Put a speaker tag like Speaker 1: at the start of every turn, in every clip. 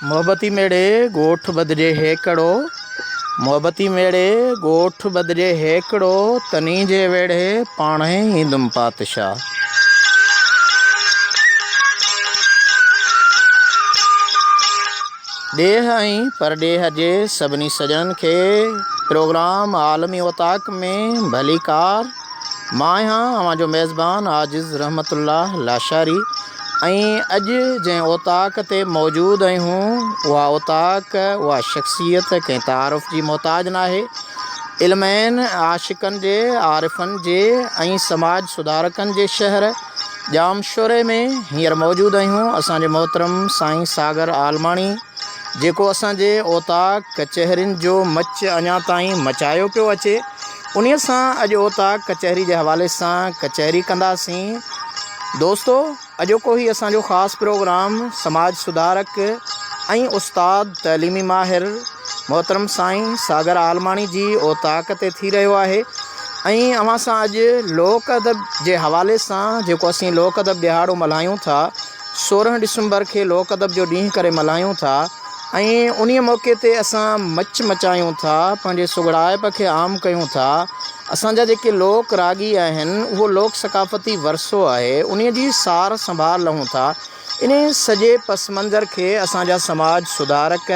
Speaker 1: محبتي ميڙي ڳوٺ ٻڌجي هيڪڙو، محبتي ميڙي ڳوٺ ٻڌجي هيڪڙو، تني جي ويڙهي پاڻهي ايندم پاتشاهه. ڏيهه ۽ پرڏيهه جي سڀني سڄڻن کي پروگرام عالمي اوطاق ۾ ڀليڪار. مان آهيان اوهان جو ميزبان عاجز رحمت الله لاشاري ۽ اڄ جنهن اوطاق تي موجود آهيون اها اوطاق اها شخصيت ڪنهن تعارف جي محتاج ناهي. علمين، عاشقن جي، عارفن جي ۽ سماج سڌارڪن جي شهر ڄامشوري ۾ هينئر موجود آهيون اسان جي محترم سائين ساگر عالماڻي جيڪو اسان جي اوطاق ڪچهرين جو مچ اڃا تائين مچايو پيو اچي انهي سان اڄ اوطاق ڪچهري جي حوالي سان ڪچهري ڪنداسين دوستو اڄوڪو هي اسان جو خاص پروگرام سماج سڌارڪ ۽ استاد تعليمي ماهر محترم سائين ساگر عالماڻي جي اوطاق تي ٿي رهيو آهي ۽ اوهان سان اڄ لوڪ ادب جي حوالي سان جيڪو اسين لوڪ ادب ڏهاڙو ملهايون ٿا 16 ڊسمبر کي لوڪ ادب جو ڏينهن ڪري ملهايون ٿا ۽ انهي موقعي تي اسان مچ مچايون ٿا پنهنجي سگهڙائپ کي عام ڪيون ٿا اسان جا جيڪي لوڪ راڳي آهن اهو لوڪ ثقافتي ورثو آهي انهي جي سار سنڀال لهون ٿا انهي سڄي پس منظر کي اسان جا سماج سڌارڪ،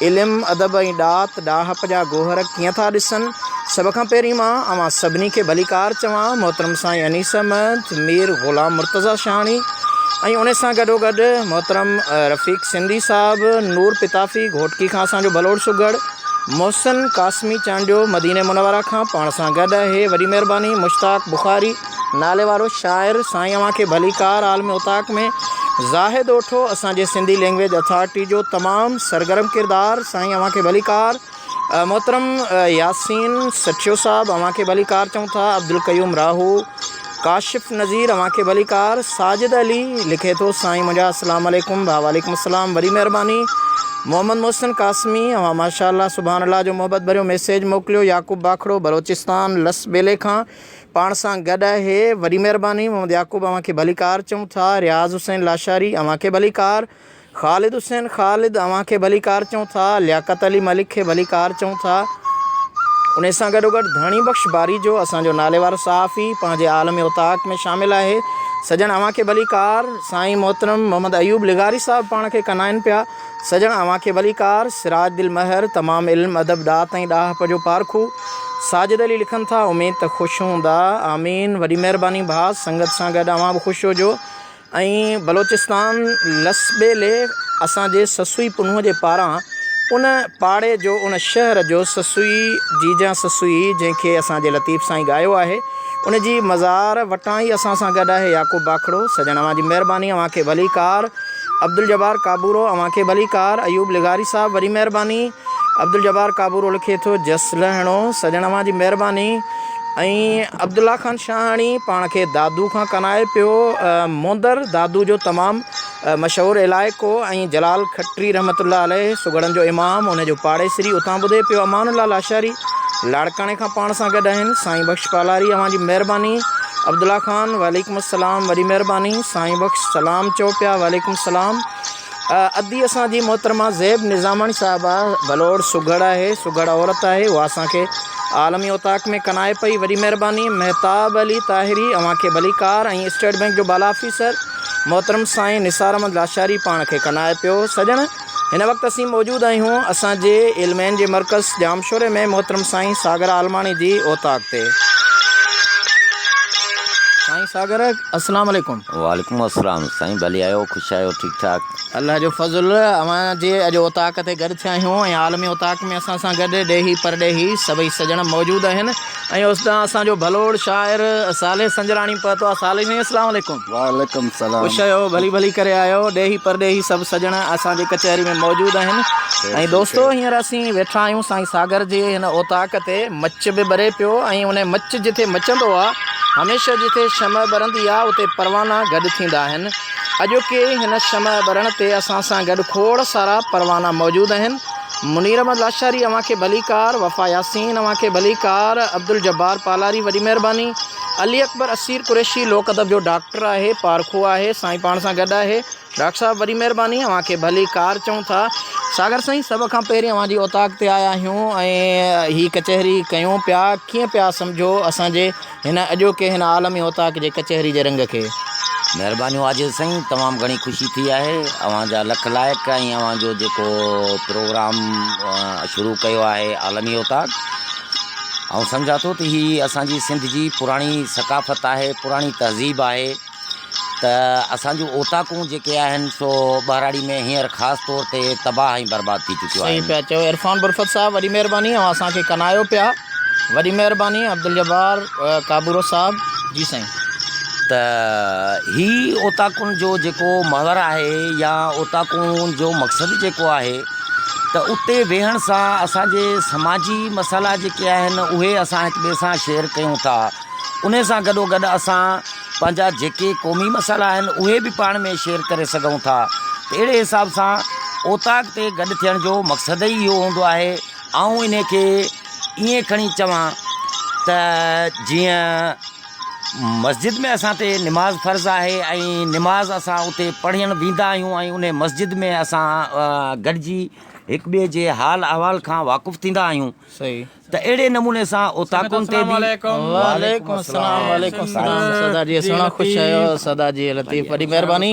Speaker 1: علم، ادب ۽ ڏات ڏاهپ جا گوهر ڪيئن ٿا ڏسن؟ سڀ کان پهرين مان اوهان سڀني کي ڀليڪار چوان، محترم سائين انيس احمد، مير غلام مرتضيٰ شاهاڻي ۽ انهي سان گڏوگڏ محترم رفيق سنڌي صاحب، نور پتافي گهوٽڪي کان اسان جو ڀلوڙ سگهڙ، محسن قاسمي چانڊيو مديني منوره کان پاڻ سان گڏ آهي، وڏي مهرباني مشتاق بخاري. ناليوارو شاعر سائين اوهان کي ڀليڪار عالمي اوطاق ۾ زاهد اوٺو اسان جي سنڌي لينگويج اٿارٽي جو تمام سرگرم ڪردار سائين اوهان کي ڀليڪار محترم ياسين سٺيو صاحب اوهان کي ڀليڪار چئون ٿا عبدالقيوم راهو ڪاشف نظير اوهان کي ڀليڪار ساجد علي لکي ٿو سائين منهنجا السلام عليڪم ڀاء وعليڪم السلام وڏي مهرباني محمد محسن قاسمي اوهان ماشاء الله سبحان الله جو محبت ڀريو ميسيج موڪليو يعقوب باکڙو بلوچستان لس ٻيلي کان پاڻ سان گڏ آهي. وڏي مهرباني محمد يعقوب اوهان کي ڀليڪار چئون ٿا. رياض حسين لاشاري اوهان کي ڀليڪار. خالد حسين خالد اوهان کي ڀليڪار چئون ٿا. لياقت علي ملڪ کي ڀليڪار چئون ٿا. انهي سان گڏوگڏ ڌڻي بخش باريجو اسان جو ناليوارو صحافي پنهنجي عالمي اوطاق ۾ شامل آهي. سڄڻ اوهان کي ڀليڪار. سائين محترم محمد ايوب لغاري صاحب پاڻ کي ڪنائن پيا. سڄڻ اوهان کي ڀليڪار، سراج دل مهر، تمام علم، ادب، ڏات ۽ ڏاهپ جو پارکو، ساجد علي لکن ٿا، اميد ته خوش هوندا، آمين، وڏي مهرباني ڀاء، سنگت سان گڏ اوهان به خوش هجو ۽ بلوچستان لس ٻيلي اسان جي سسئي پنهون جي پاران ان پاڙي جو ان شهر جو سسئي جيجان سسئي جنهن کي اسان جي لطيف سائين ڳايو آهي ان جي مزار وٽان ئي اسان سان گڏ آهي يعقوب باکڙو سڄڻ اوهان جي مهرباني اوهان کي ڀليڪار. عبدالجبار ڪابورو اوهان کي ڀليڪار. ايوب لغاري صاحب وڏي مهرباني. عبدالجبار ڪابورو لکي ٿو جس لهڻو سڄڻ اوهان جي مهرباني ۽ عبدالله خان شاهاڻي پاڻ کي دادو کان ڪنائي پيو موندر دادو جو تمام مشهور علائقو ۽ جلال کٽري رحمت الله عليه سگهڙن جو امام ان جو پاڙيسري اتان ٻڌي پيو امان الله لاشاري لاڙڪاڻي کان پاڻ سان گڏ آهن سائين بخش پالاري اوهان جي مهرباني عبدالله خان وعليڪم السلام وڏي مهرباني سائين بخش سلام چئو پيا وعليڪم السلام ادي اسان جي محترمه زيب نظاماڻي صاحبه ڀلوڙ سگهڙ آهي سگهڙ عورت آهي اها اسان کي عالمي اوطاق ۾ ڪنائي پئي وڏي مهرباني مهتاب علي طاهري اوهان کي ڀليڪار ۽ اسٽيٽ بئنڪ جو بالا آفيسر محترم سائين نثار احمد لاشاري پاڻ کي ڪنائي پيو سڄڻ هن وقت اسين موجود آهيون اسان جي علمين جي مرڪز ڄامشوري ۾ محترم سائين ساگر عالماڻي جي اوطاق تي. سائين ساگر السلام عليڪم.
Speaker 2: وعليڪم السلام سائين ڀلي آيو خوش آهيو ٺيڪ ٺاڪ.
Speaker 1: الله جو فضل اوهان جي اڄ اوطاق تي گڏ ٿيا آهيون ۽ عالمي اوطاق ۾ اسان سان گڏ ڏيهي پرڏيهي سڀئي سڄڻ موجود آهن ۽ اوستان اسان جو ڀلوڙ شاعر صالح سنجراڻي پهتو آهي صالح سائين السلام عليڪم.
Speaker 3: وعليڪم السلام.
Speaker 1: خوش آهيو ڀلي ڀلي ڪري آيو ڏيهي پرڏيهي سڀ سڄڻ اسان جي ڪچهري ۾ موجود آهن ۽ دوستو هينئر اسين ويٺا آهيون سائين ساگر جي هن اوطاق تي مچ به ٻري پيو ۽ ان مچ جٿي مچندو آ هميشه جٿي شمع ٻرندي آ اتي پروانا گڏ ٿيندا آهن اڄوڪي هن شمع ٻرڻ تي اسان سان گڏ کوڙ سارا پروانا موجود آهن منير احمد لاشاري اوهان کي ڀليڪار، وفا ياسين اوهان کي ڀليڪار، عبدالجبار پالاري وڏي مهرباني، علي اڪبر اسير قريشي لوڪ ادب جو ڊاڪٽر آهي، پارکو آهي، سائين پاڻ سان گڏ آهي. ڊاڪٽر صاحب وڏي مهرباني اوهان کي ڀلي ڪار چئون ٿا. ساگر سائين سڀ کان پهرين اوهان جي اوطاق تي آيا آهيون ۽ هي ڪچهري ڪيون پيا ڪيئن پيا سمجهو اسان جي هن اڄوڪي هن عالمي اوطاق جي ڪچهري جي رنگ کي.
Speaker 2: مهربانيون عاجز سائين تمام گهڻي خوشي ٿي آهي اوهان جا لک لائق ۽ اوهان جو جيڪو پروگرام شروع ڪيو آهي عالمي اوطاق آئون سمجهان ٿو ته هي اسان جي سنڌ جي پراڻي ثقافت آهي پراڻي تهذيب آهي ته اسان جون اوطاقون جيڪي آهن سو ٻهراڙي ۾ هينئر خاص طور تي تباهه ۽ برباد ٿي چڪيون
Speaker 1: صحيح
Speaker 2: آهن.
Speaker 1: پيا چئو عرفان برفت صاحب وڏي مهرباني اوهان اسان کي ڪنايو پيا وڏي مهرباني عبدالجبار ڪابورو صاحب جي سائين.
Speaker 2: ته هي اوطاقن جو جيڪو محور آهي يا اوطاقون جو مقصد جيڪو آهي ته اتي ويهڻ سان اسان جي سماجي مسئلا جيڪي آهن اهي اسان هڪ ٻئي سان شيئر ڪيون ٿا انهي سان گڏو گڏ اسان پنهنجا جيڪي قومي مسئلا آهن اهي به پاڻ ۾ شيئر ڪري سگهون ٿا ته اهڙي حساب سان اوطاق تي گڏ ٿيڻ جو مقصد ئي اهو هوندو آهي آئون انهي کي ائين کڻي چوان ته جيئن مسجد ۾ اسان تي نماز فرض آهي ۽ نماز اسان اتي پڙهڻ ويندا آهيون ۽ انهي مسجد ۾ اسان گڏجي هڪ ٻئي جي حال احوال کان واقف ٿيندا آهيون
Speaker 1: صحيح
Speaker 2: ته اهڙي نموني سان اوطاقن تي به.
Speaker 1: وعليڪم السلام وعليڪم السلام سدا جي سهڻا خوش آهيو سدا جي لطيف وڏي مهرباني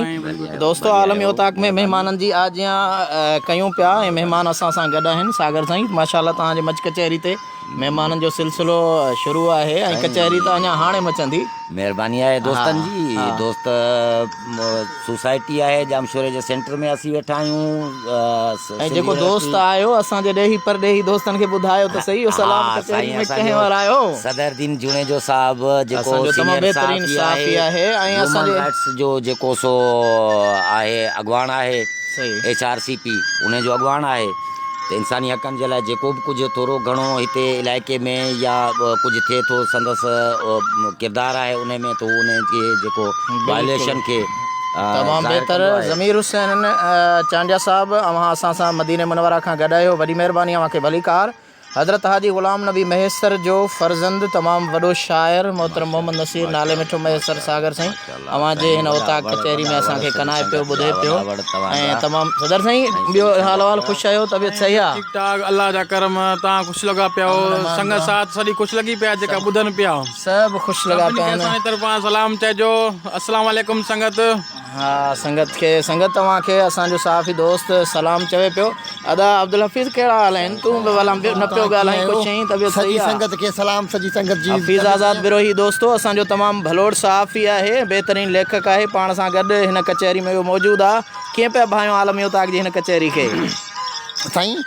Speaker 1: دوستو عالمي اوطاق ۾ مهمانن جي آجيان ڪيون پيا ۽ مهمان اسان سان گڏ آهن ساگر سائين ماشاءالله توهان جي مچ ڪچهري تي مهمانن جو سلسلو شروع آهي ۽ ڪچهري ته اڃا هاڻي مچندي.
Speaker 2: مهرباني آهي دوستن جي دوست سوسائٽي آهي ڄامشوري جي سينٽر ۾ اسين ويٺا آهيون
Speaker 1: ۽ جيڪو دوست آيو اسان جي ڏيهي پرڏيهي دوستن کي ٻڌايو ته سهي اهو سلام ڪچهري ۾ ڪنهن ورايو
Speaker 2: صدر دين جوڻيجو صاحب جيڪو سينيئر صحافي آهي ۽ اسان جي رائٽس جو جيڪو سو آهي اڳواڻ آهي ايڇ آر سي پي ان جو اڳواڻ آهي ته انساني حقن جي لاء جيڪو به ڪجهه ٿورو گهڻو هتي علائقي ۾ يا ڪجهه ٿئي ٿو سندس ڪردار آهي ان ۾ ته هو ان کي جيڪو وائليشن کي
Speaker 1: تمام بهتر ضمير حسين چانڊيا صاحب اوهان اسان سان مدينه منوره کان گڏ آهيو وڏي مهرباني اوهان کي ڀليڪار حضرت حاجي غلام نبي مهيسر جو فرزند تمام وڏو شاعر محترم محمد نصير نالي مٺو مهيسر ساگر سائين اوهان جي هن اوطاق ڪچهري ۾ اسان کي ڪنائي پيو ٻڌي پيو ۽ تمام صدر سائين ٻيو حال احوال خوش آهيو طبيعت صحيح آ
Speaker 3: ٺيڪ ٺاڪ الله جا ڪرم توهان خوش لڳا پيا آهيو سنگت ساٿ سڄي خوش لڳي پيا جيڪا ٻڌن پيا
Speaker 1: سڀ خوش لڳا پيا آهن
Speaker 3: اسان جي طرفان سلام چئجو السلام عليڪم سنگت.
Speaker 1: ها سنگت کي سنگت توهان کي اسان جو صحافي دوست سلام چوي پيو ادا عبدالحفيظ ڪهڙا حال آهن تون به ڀلا نه پيو ڳالهائين ڪجهه چئين طبيعت
Speaker 4: سڄي
Speaker 1: صحيح آ
Speaker 4: سنگت کي سلام سڄي سنگت جي
Speaker 1: حفيظ آزاد بروهي دوستو اسان جو تمام ڀلوڙ صحافي آهي بهترين ليکڪ آهي پاڻ سان گڏ هن ڪچهري ۾ اهو موجود آ ڪيئن پيا ڀانيو عالمي اوطاق جي هن ڪچهري کي.
Speaker 4: سائين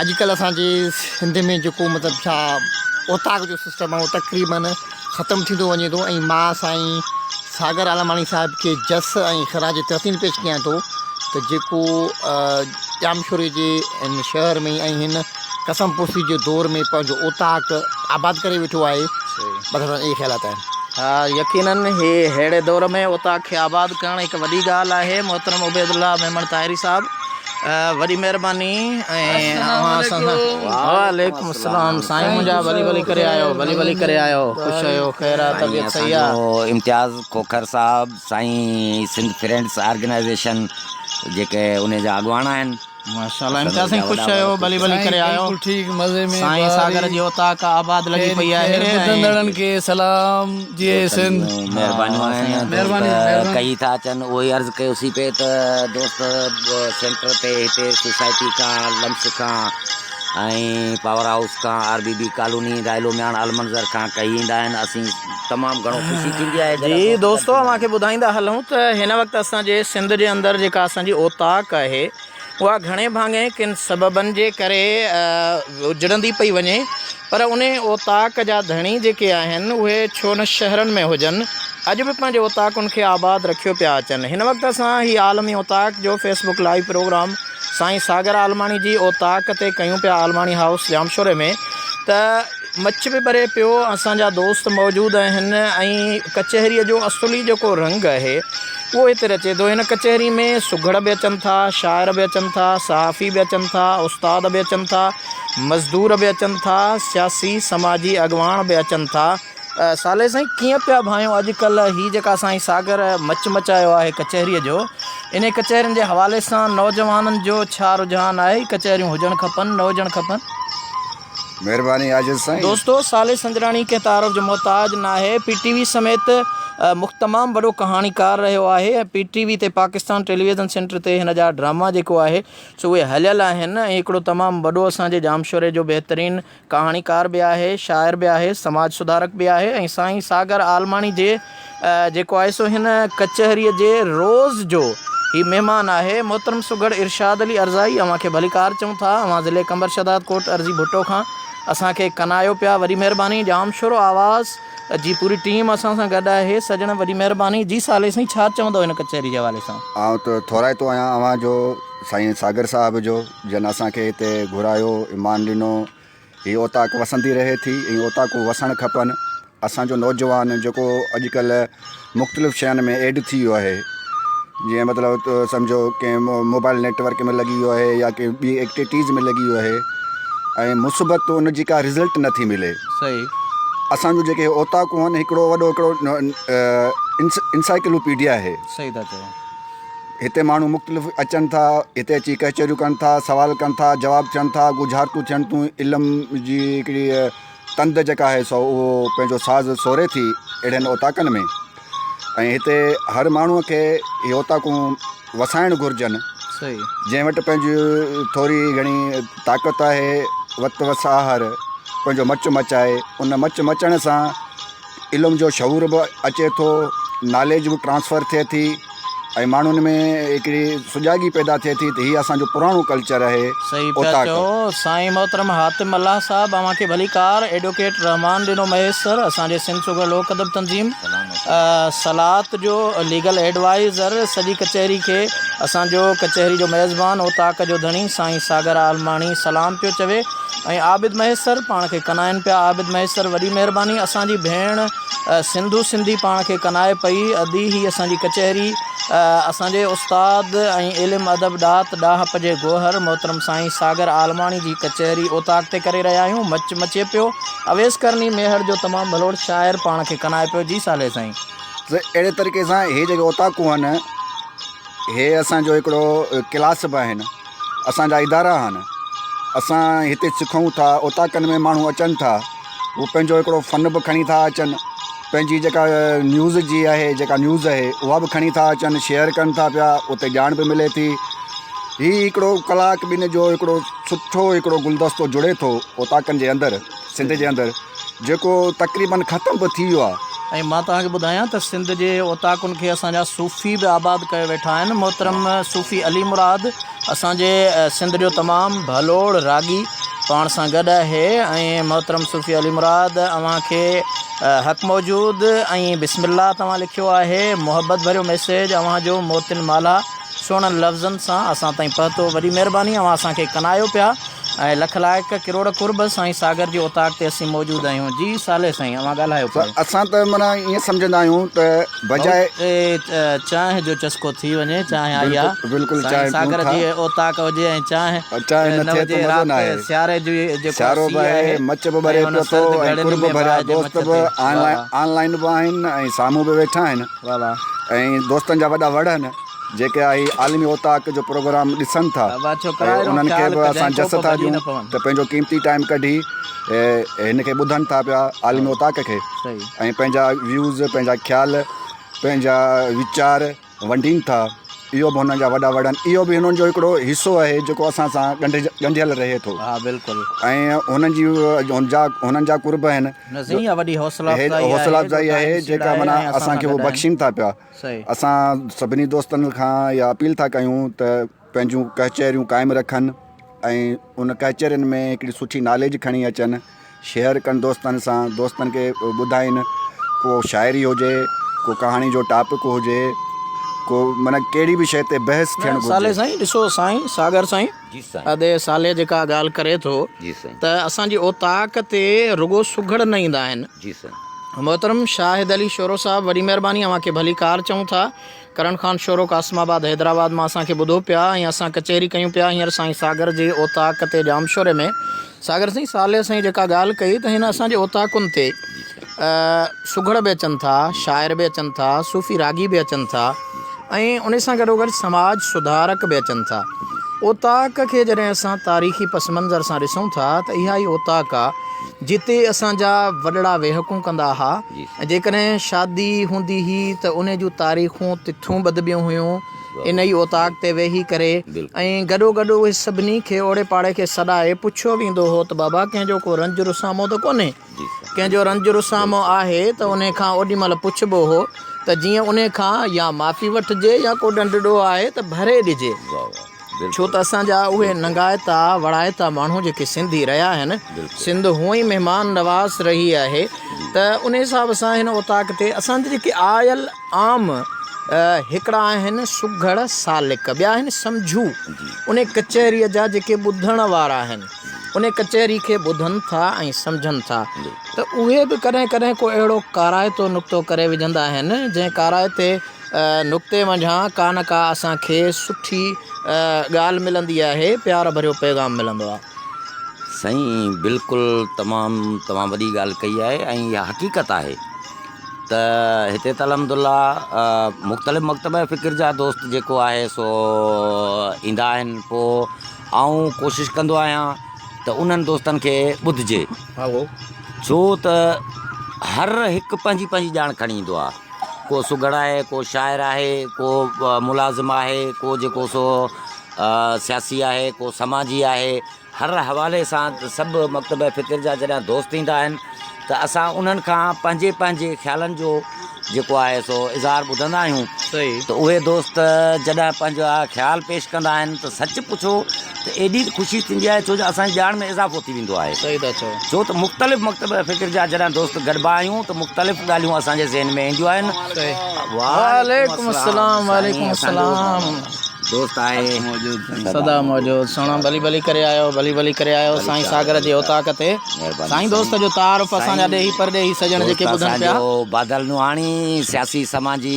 Speaker 4: اڄڪلهه اسان جي سنڌ ۾ جيڪو مطلب ڇا اوطاق جو سسٽم آهي اهو تقريبن ختم ٿيندو وڃي ٿو ۽ مان سائين ساگر عالماڻي صاحب کي جس ۽ خراج تحسين پيش ڪيان ٿو ته جيڪو ڄامشوري جي هن شهر ۾ ۽ هن قسم پرسي جي دور ۾ پنهنجو اوطاق آباد ڪري ويٺو آهي بس اسان اهي خيالات آهن.
Speaker 1: ها يقينن هي ههڙي دور ۾ اوطاق کي آباد ڪرڻ هڪ وڏي ڳالهه آهي محترم عبيدالله ميمڻ طاهري صاحب وڏي مهرباني ۽ اوهان اسان سان وعليڪم السلام سائين منهنجا ڀلي ڀلي ڪري آيو ڀلي ڀلي ڪري آيو خوش آهيو خير آ طبيعت صحيح آ.
Speaker 2: امتياز کوکر صاحب سائين سنڌ فرينڊس آرگنائيزيشن جيڪي انهي جا اڳواڻ آهن.
Speaker 1: ماشاءالله امتياز سائين خوش آهيو ڀلي ڀلي ڪري آيو
Speaker 5: بلڪل ٺيڪ مزي ۾
Speaker 1: سائين ساگر جي اوطاق آباد لڳي پئي آهي
Speaker 5: ٻڌندڙن کي سلام جيئي سنڌ.
Speaker 2: مهربانيون آهن دوست ڪهي ٿا اچن اهو ئي عرض ڪيوسين پئي ته دوست سينٽر تي هتي سوسائٽي کان لمس کان ۽ پاور هائوس کان R B B colony Rahilo Mian Almanzar کان ڪهي ايندا آهن اسين تمام گهڻو خوشي ٿيندي آهي
Speaker 1: جي دوستو اوهان کي ٻڌائيندا هلون ته هن وقت اسان جي سنڌ جي اندر جيڪا اسان جي اوطاق آهي اها گهڻي ڀاڱي ڪن سببن جي ڪري اجڙندي پئي وڃي پر انهي اوطاق جا ڌڻي جيڪي آهن اهي ڇو نه شهرن ۾ هجن اڄ به پنهنجي اوطاقن کي آباد رکيو پيا اچن هن وقت اسان هي عالمي اوطاق جو فيس بڪ لائيو پروگرام سائين ساگر عالماڻي جي اوطاق تي ڪيون پيا عالماڻي هائوس ڄامشوري ۾ ته مچ به ٻري پيو، اسان جا دوست موجود آهن ۽ ڪچهريء جو اصلي جيڪو رنگ آهي، اهو هتي رچي ٿو. هن ڪچهري ۾ سگهڙ به اچن ٿا، شاعر به اچن ٿا، صحافي به اچن ٿا، استاد به اچن ٿا، مزدور به اچن ٿا، سياسي سماجي اڳواڻ به اچن ٿا. صالح سائين ڪيئن پيا ڀانئيو اڄ ڪلهه هي جيڪا سائين ساگر مچ مچايو آهي ڪچهريء جو انهي ڪچهرين جي حوالي سان نوجوانن جو ڇا رجحان آهي ڪچهريون هجڻ کپن نه هجڻ کپن.
Speaker 6: مهرباني عاجز سائين.
Speaker 1: دوستو صالح سنجراڻي ڪنهن تعارف جو محتاج ناهي پي ٽي وي سميت مخ تمام وڏو ڪهاڻيڪار رهيو آهي ۽ پي ٽي وي تي پاڪستان ٽيليويزن سينٽر تي هن جا ڊراما جيڪو آهي سو اهي هليل آهن ۽ هڪڙو تمام وڏو اسان جي ڄامشوري جو بهترين ڪهاڻيڪار به آهي، شاعر به آهي، سماج سڌارڪ به آهي ۽ سائين ساگر عالماڻي جي جيڪو آهي سو هن ڪچهريء جي روز جو هي مهمان آهي. محترم سگهڙ ارشاد علي ارزائي اوهان کي ڀليڪار چئون ٿا. اوهان ضلعي قمبر شهداد ڪوٽ ارضي ڀٽو کان اسان کي ڪنايو پيا. وڏي مهرباني. ڄامشورو آواز جي پوري ٽيم اسان سان گڏ آهي. سڄڻ وڏي مهرباني. جي صالح سائين ڇا چوندؤ هن ڪچهري جي حوالي سان؟
Speaker 6: آئون ته ٿورائتو آهيان اوهان جو سائين ساگر صاحب جو جن اسان کي هتي گهرايو ايمان ڏنو هي اوطاق وسندي رهي ٿي ۽ اوطاقون وسڻ کپن اسان جو نوجوان جيڪو اڄڪلهه مختلف شين ۾ ايڊ ٿي ويو آهي جيئن مطلب سمجهو ڪنهن موبائل نيٽ ورڪ ۾ لڳي ويو آهي يا ڪنهن ٻي ايڪٽيوٽيز ۾ لڳي ويو آهي ۽ مثبت ان جي ڪا رزلٽ نٿي ملي
Speaker 1: صحيح
Speaker 6: اسان جون جيڪي اوطاقون آهن هڪڙو وڏو هڪڙو انسائيڪلوپيڊيا آهي
Speaker 1: صحيح ٿا چئو
Speaker 6: هتي ماڻهو مختلف اچن ٿا هتي اچي ڪچهريون ڪن ٿا سوال ڪن ٿا جواب ٿين ٿا ڳجهارتون ٿين ٿيون علم جي هڪڙي تند جيڪا آهي سو اهو پنهنجو ساز سوري ٿي اهڙين اوطاقن ۾ ۽ هتي هر ماڻهوء کي اهي اوطاقون وسائڻ گهرجن جنهن وٽ پنهنجي ٿوري گهڻي طاقت آهي وت وس آهر پنهنجو مچ مچائي ان مچ مچڻ سان علم جو شعور به اچي ٿو ناليج به ٽرانسفر ٿئي ٿي ۽ ماڻهن ۾ هڪڙي سجاڳي پيدا ٿئي ٿي ته هي اسان جو پراڻو ڪلچر آهي
Speaker 1: صحيح پيا
Speaker 6: اوطاق.
Speaker 1: چئو سائين محترم حاتم ملاح صاحب اوهان کي ڀليڪار ايڊوڪيٽ رحمان ڏنو مهيسر اسان جي سنڌ سگهڙ لوڪ ادب تنظيم سلات جو ليگل ايڊوائيزر سڄي ڪچهري کي اسان جو ڪچهري جو ميزبان اوطاق جو ڌڻي سائين ساگر عالماڻي سلام پيو چوي ۽ عابد مهيسر پاڻ کي ڪنائن پيا عابد مهيسر وڏي مهرباني اسان جي ڀيڻ سنڌو سنڌي پاڻ کي ڪنائي پئي ادي هي اسان جي ڪچهري اسان جي استاد ۽ علم ادب ڏات ڏاهپ جي گوهر محترم سائين ساگر عالماڻي جي ڪچهري اوطاق تي ڪري رهيا آهيون مچ مچي پيو اويس قرني ميهڙ جو تمام ڀلوڙ شاعر پاڻ کي ڪنائي پيو جي صالح سائين.
Speaker 6: ته اهڙي طريقي سان هي جيڪي اوطاقون آهن هي اسان جو هڪڙو ڪلاس به آهن اسان جا ادارا آهن اسان هتي سکون ٿا اوطاقن ۾ ماڻهو اچن ٿا هو پنهنجو هڪڙو فن به کڻي ٿا اچن پنهنجي جيڪا نيوز جي آهي جيڪا نيوز آهي اها به کڻي ٿا اچن شيئر ڪن ٿا پيا اتي ڄاڻ به ملي ٿي هي هڪڙو ڪلاڪ ٻن جو هڪڙو سٺو هڪڙو گلدستو جڙي ٿو اوطاقن جي اندر سنڌ جي اندر جيڪو تقريبن ختم به ٿي ويو آهي.
Speaker 1: ۽ مان توهان کي ٻڌايان ته سنڌ جي اوطاقن کي اسان جا صوفي به آباد ڪيو ويٺا آهن. محترم صوفي علي مراد اسان جي سنڌ جو تمام ڀلوڙ راڳي پاڻ سان گڏ آهي ۽ محترم صوفي علي مراد اوهان کي حق موجود ۽ بسم الله توهان لکيو آهي محبت ڀريو ميسيج اوهان جو موتين مالها سهڻن لفظن سان اسان تائين پهتو وڏي مهرباني اوهان اسان کي ڪنايو پيا ۽ لک لائق ڪروڙ قرب سائين ساگر جي اوطاق تي اسين موجود آهيون جي صالح سائين اوهان ڳالهايو پوء.
Speaker 6: اسان ته معنيٰ ائين سمجهندا آهيون ته بجاء.
Speaker 1: چانهه جو چسڪو ٿي وڃي چانهه آئي آ
Speaker 6: بلڪل
Speaker 1: سائين
Speaker 6: چانهه پيون
Speaker 1: ساگر
Speaker 6: ٿا.
Speaker 1: جي اوطاق هجي ۽ چانهه
Speaker 6: چانهه نه
Speaker 1: نه
Speaker 6: ٿئي ته
Speaker 1: هجي
Speaker 6: مزو
Speaker 1: رات
Speaker 6: ناهي.
Speaker 1: سياري جي جيڪو
Speaker 6: سيارو
Speaker 1: سيء
Speaker 6: به آهي
Speaker 1: آهي
Speaker 6: مچ به ٻري
Speaker 1: ۽ ان
Speaker 6: پيو ٿو
Speaker 1: سرد
Speaker 6: ۽
Speaker 1: گهڙين
Speaker 6: قرب
Speaker 1: ۾
Speaker 6: ڀريا
Speaker 1: باهه جي
Speaker 6: دوست
Speaker 1: مچ
Speaker 6: به
Speaker 1: تي واهه واهه.
Speaker 6: آن لائين به آهن ۽ سامهون به ويٺا آهن
Speaker 1: واهه واهه.
Speaker 6: ۽ دوستن جا وڏا وڙ آهن. جيڪي آهي عالمي اوطاق جو پروگرام ڏسن ٿا ۽ انهن کي به اسان جس ٿا ڏيون ته پنهنجو قيمتي ٽائيم ڪڍي هن کي ٻڌن ٿا پيا عالمي اوطاق کي ۽ پنهنجا ويوز پنهنجا خيال پنهنجا ويچار ونڊين ٿا اهو به هنن جا وڏا وڙ آهن اهو به هنن جو هڪڙو حصو آهي جيڪو اسان سان ڳنڍيل رهي ٿو ۽ هنن جي هنن جا قرب آهن حوصلا افزائي آهي جيڪا معنيٰ اسان کي هو بخشين ٿا پيا اسان سڀني دوستن کان اها اپيل ٿا ڪيون ته پنهنجون ڪچهريون قائم رکن ۽ ان ڪچهرين ۾ هڪڙي سٺي ناليج کڻي اچن شيئر ڪن دوستن سان دوستن کي ٻڌائين ڪو شاعري هجي ڪو ڪهاڻي جو ٽاپڪ هجي ڪو معنيٰ ڪهڙي به شيء تي بحث ٿيڻ گهرجي.
Speaker 1: صالح سائين ڏسو سائين ساگر سائين
Speaker 2: جي سائين.
Speaker 1: ادي صالح جيڪا ڳالهه ڪري ٿو
Speaker 2: جي سائين.
Speaker 1: ته اسان جي اوطاق تي رڳو سگهڙ نه ايندا آهن.
Speaker 2: جي سائين.
Speaker 1: محترم شاهد علي شورو صاحب وڏي مهرباني اوهان کي ڀليڪار چئون ٿا. ڪرڻ خان شورو قاسم آباد حيدرآباد مان اسان کي ٻڌو پيا ۽ اسان ڪچهري ڪيون پيا هينئر سائين ساگر جي اوطاق تي ڄامشوري ۾ ساگر سائين صالح سائين جيڪا ڳالهه ڪئي ته هن اسان جي اوطاقن تي سگهڙ به اچن ٿا، شاعر به اچن ٿا، صوفي راڳي به اچن ٿا ۽ ان سان گڏوگڏ سماج سڌارڪ به اچن ٿا. اوطاق کي جڏهن اسان تاريخي پس منظر سان ڏسون ٿا ته اها ئي اوطاق آ جتي اسان جا وڏڙا ويهڪون ڪندا ها ۽ جيڪڏهن شادي هوندي هئي ته ان جون تاريخون تٿيون ٻڌبيون هيون ان ئي اوطاق تي ويهي ڪري ۽ گڏوگڏ اهي سڀني کي اوڙي پاڙي کي سڏائي پڇيو ويندو هو ته بابا ڪنهن جو ڪو رنج رسامو ته ڪونهي. ڪنهن جو رنج رسامو آهي ته انهي کان اوڏي مهل پڇبو هو ته جيئن انهي کان يا معافي وٺجي يا ڪو ڏنڊ ڏوهه آهي ته ڀري ڏجي. ڇو ته اسان جا اهي ننگائتا وڙائتا ماڻهو جيڪي سنڌي رهيا آهن، سنڌ هونء ئي مهمان نواز رهي آهي ته انهي حساب سان هن اوطاق تي اسان جا جيڪي آيل عام هڪڙا آهن سگهڙ سالڪ ٻيا آهن سمجهو انهي ڪچهريء جا جيڪي ٻڌڻ وارا آهن. ان ڪچهري کي ٻڌن ٿا ۽ سمجهن ٿا ته اهي به ڪڏهن ڪڏهن ڪو اهڙو ڪارائتو نقطو ڪري وجهندا آهن، جنهن ڪارائتي نقطي منجهان ڪا نه ڪا اسان کي سٺي ڳالهه ملندي آهي، پيار ڀريو پيغام ملندو آهي.
Speaker 2: سائين بلڪل تمام تمام وڏي ڳالهه ڪئي آهي ۽ اها حقيقت آهي ته هتي ته الحمد الله مختلف مڪتبه فڪر جا دوست جيڪو آهي سو ايندا آهن پوء آئون ڪوشش ڪندو آهيان ته انهن دوستن کي ٻڌجي ڇو ته هر هڪ پنهنجي پنهنجي ڄاڻ کڻي ايندو آهي ڪو سگهڙ آهي ڪو شاعر آهي ڪو ملازم آهي ڪو جيڪو سو سياسي آهي ڪو سماجي آهي هر حوالي سان سڀ مڪتبه فڪر جا جڏهن دوست ايندا آهن ته اسان انهن کان پنهنجي پنهنجي خيالن جو جيڪو آهي سو اظهار ٻڌندا آهيون ته اهي دوست جڏهن پنهنجا خيال پيش ڪندا آهن ته سچ پڇو ته ايڏي ته خوشي ٿيندي آهي ڇو جو اسان جي ڄاڻ ۾ اضافو ٿي ويندو آهي ڇو ته مختلف مڪتبه فڪر جا جڏهن دوست گڏبا آهيون ته مختلف ڳالهيون اسان جي ذهن ۾ اينديون آهن.
Speaker 1: وعليڪم السلام وعليڪم السلام.
Speaker 2: دوست آهي
Speaker 1: سدا موجود سهڻا ڀلي ڀلي ڪري آيو ڀلي ڀلي ڪري آيو سائين ساگر جي اوطاق تي سائين دوست جو تعارف اسان جا ڏيهي پرڏيهي سڄڻ جيڪي ٻڌن پيا.
Speaker 2: بادل نوحاڻي سياسي سماجي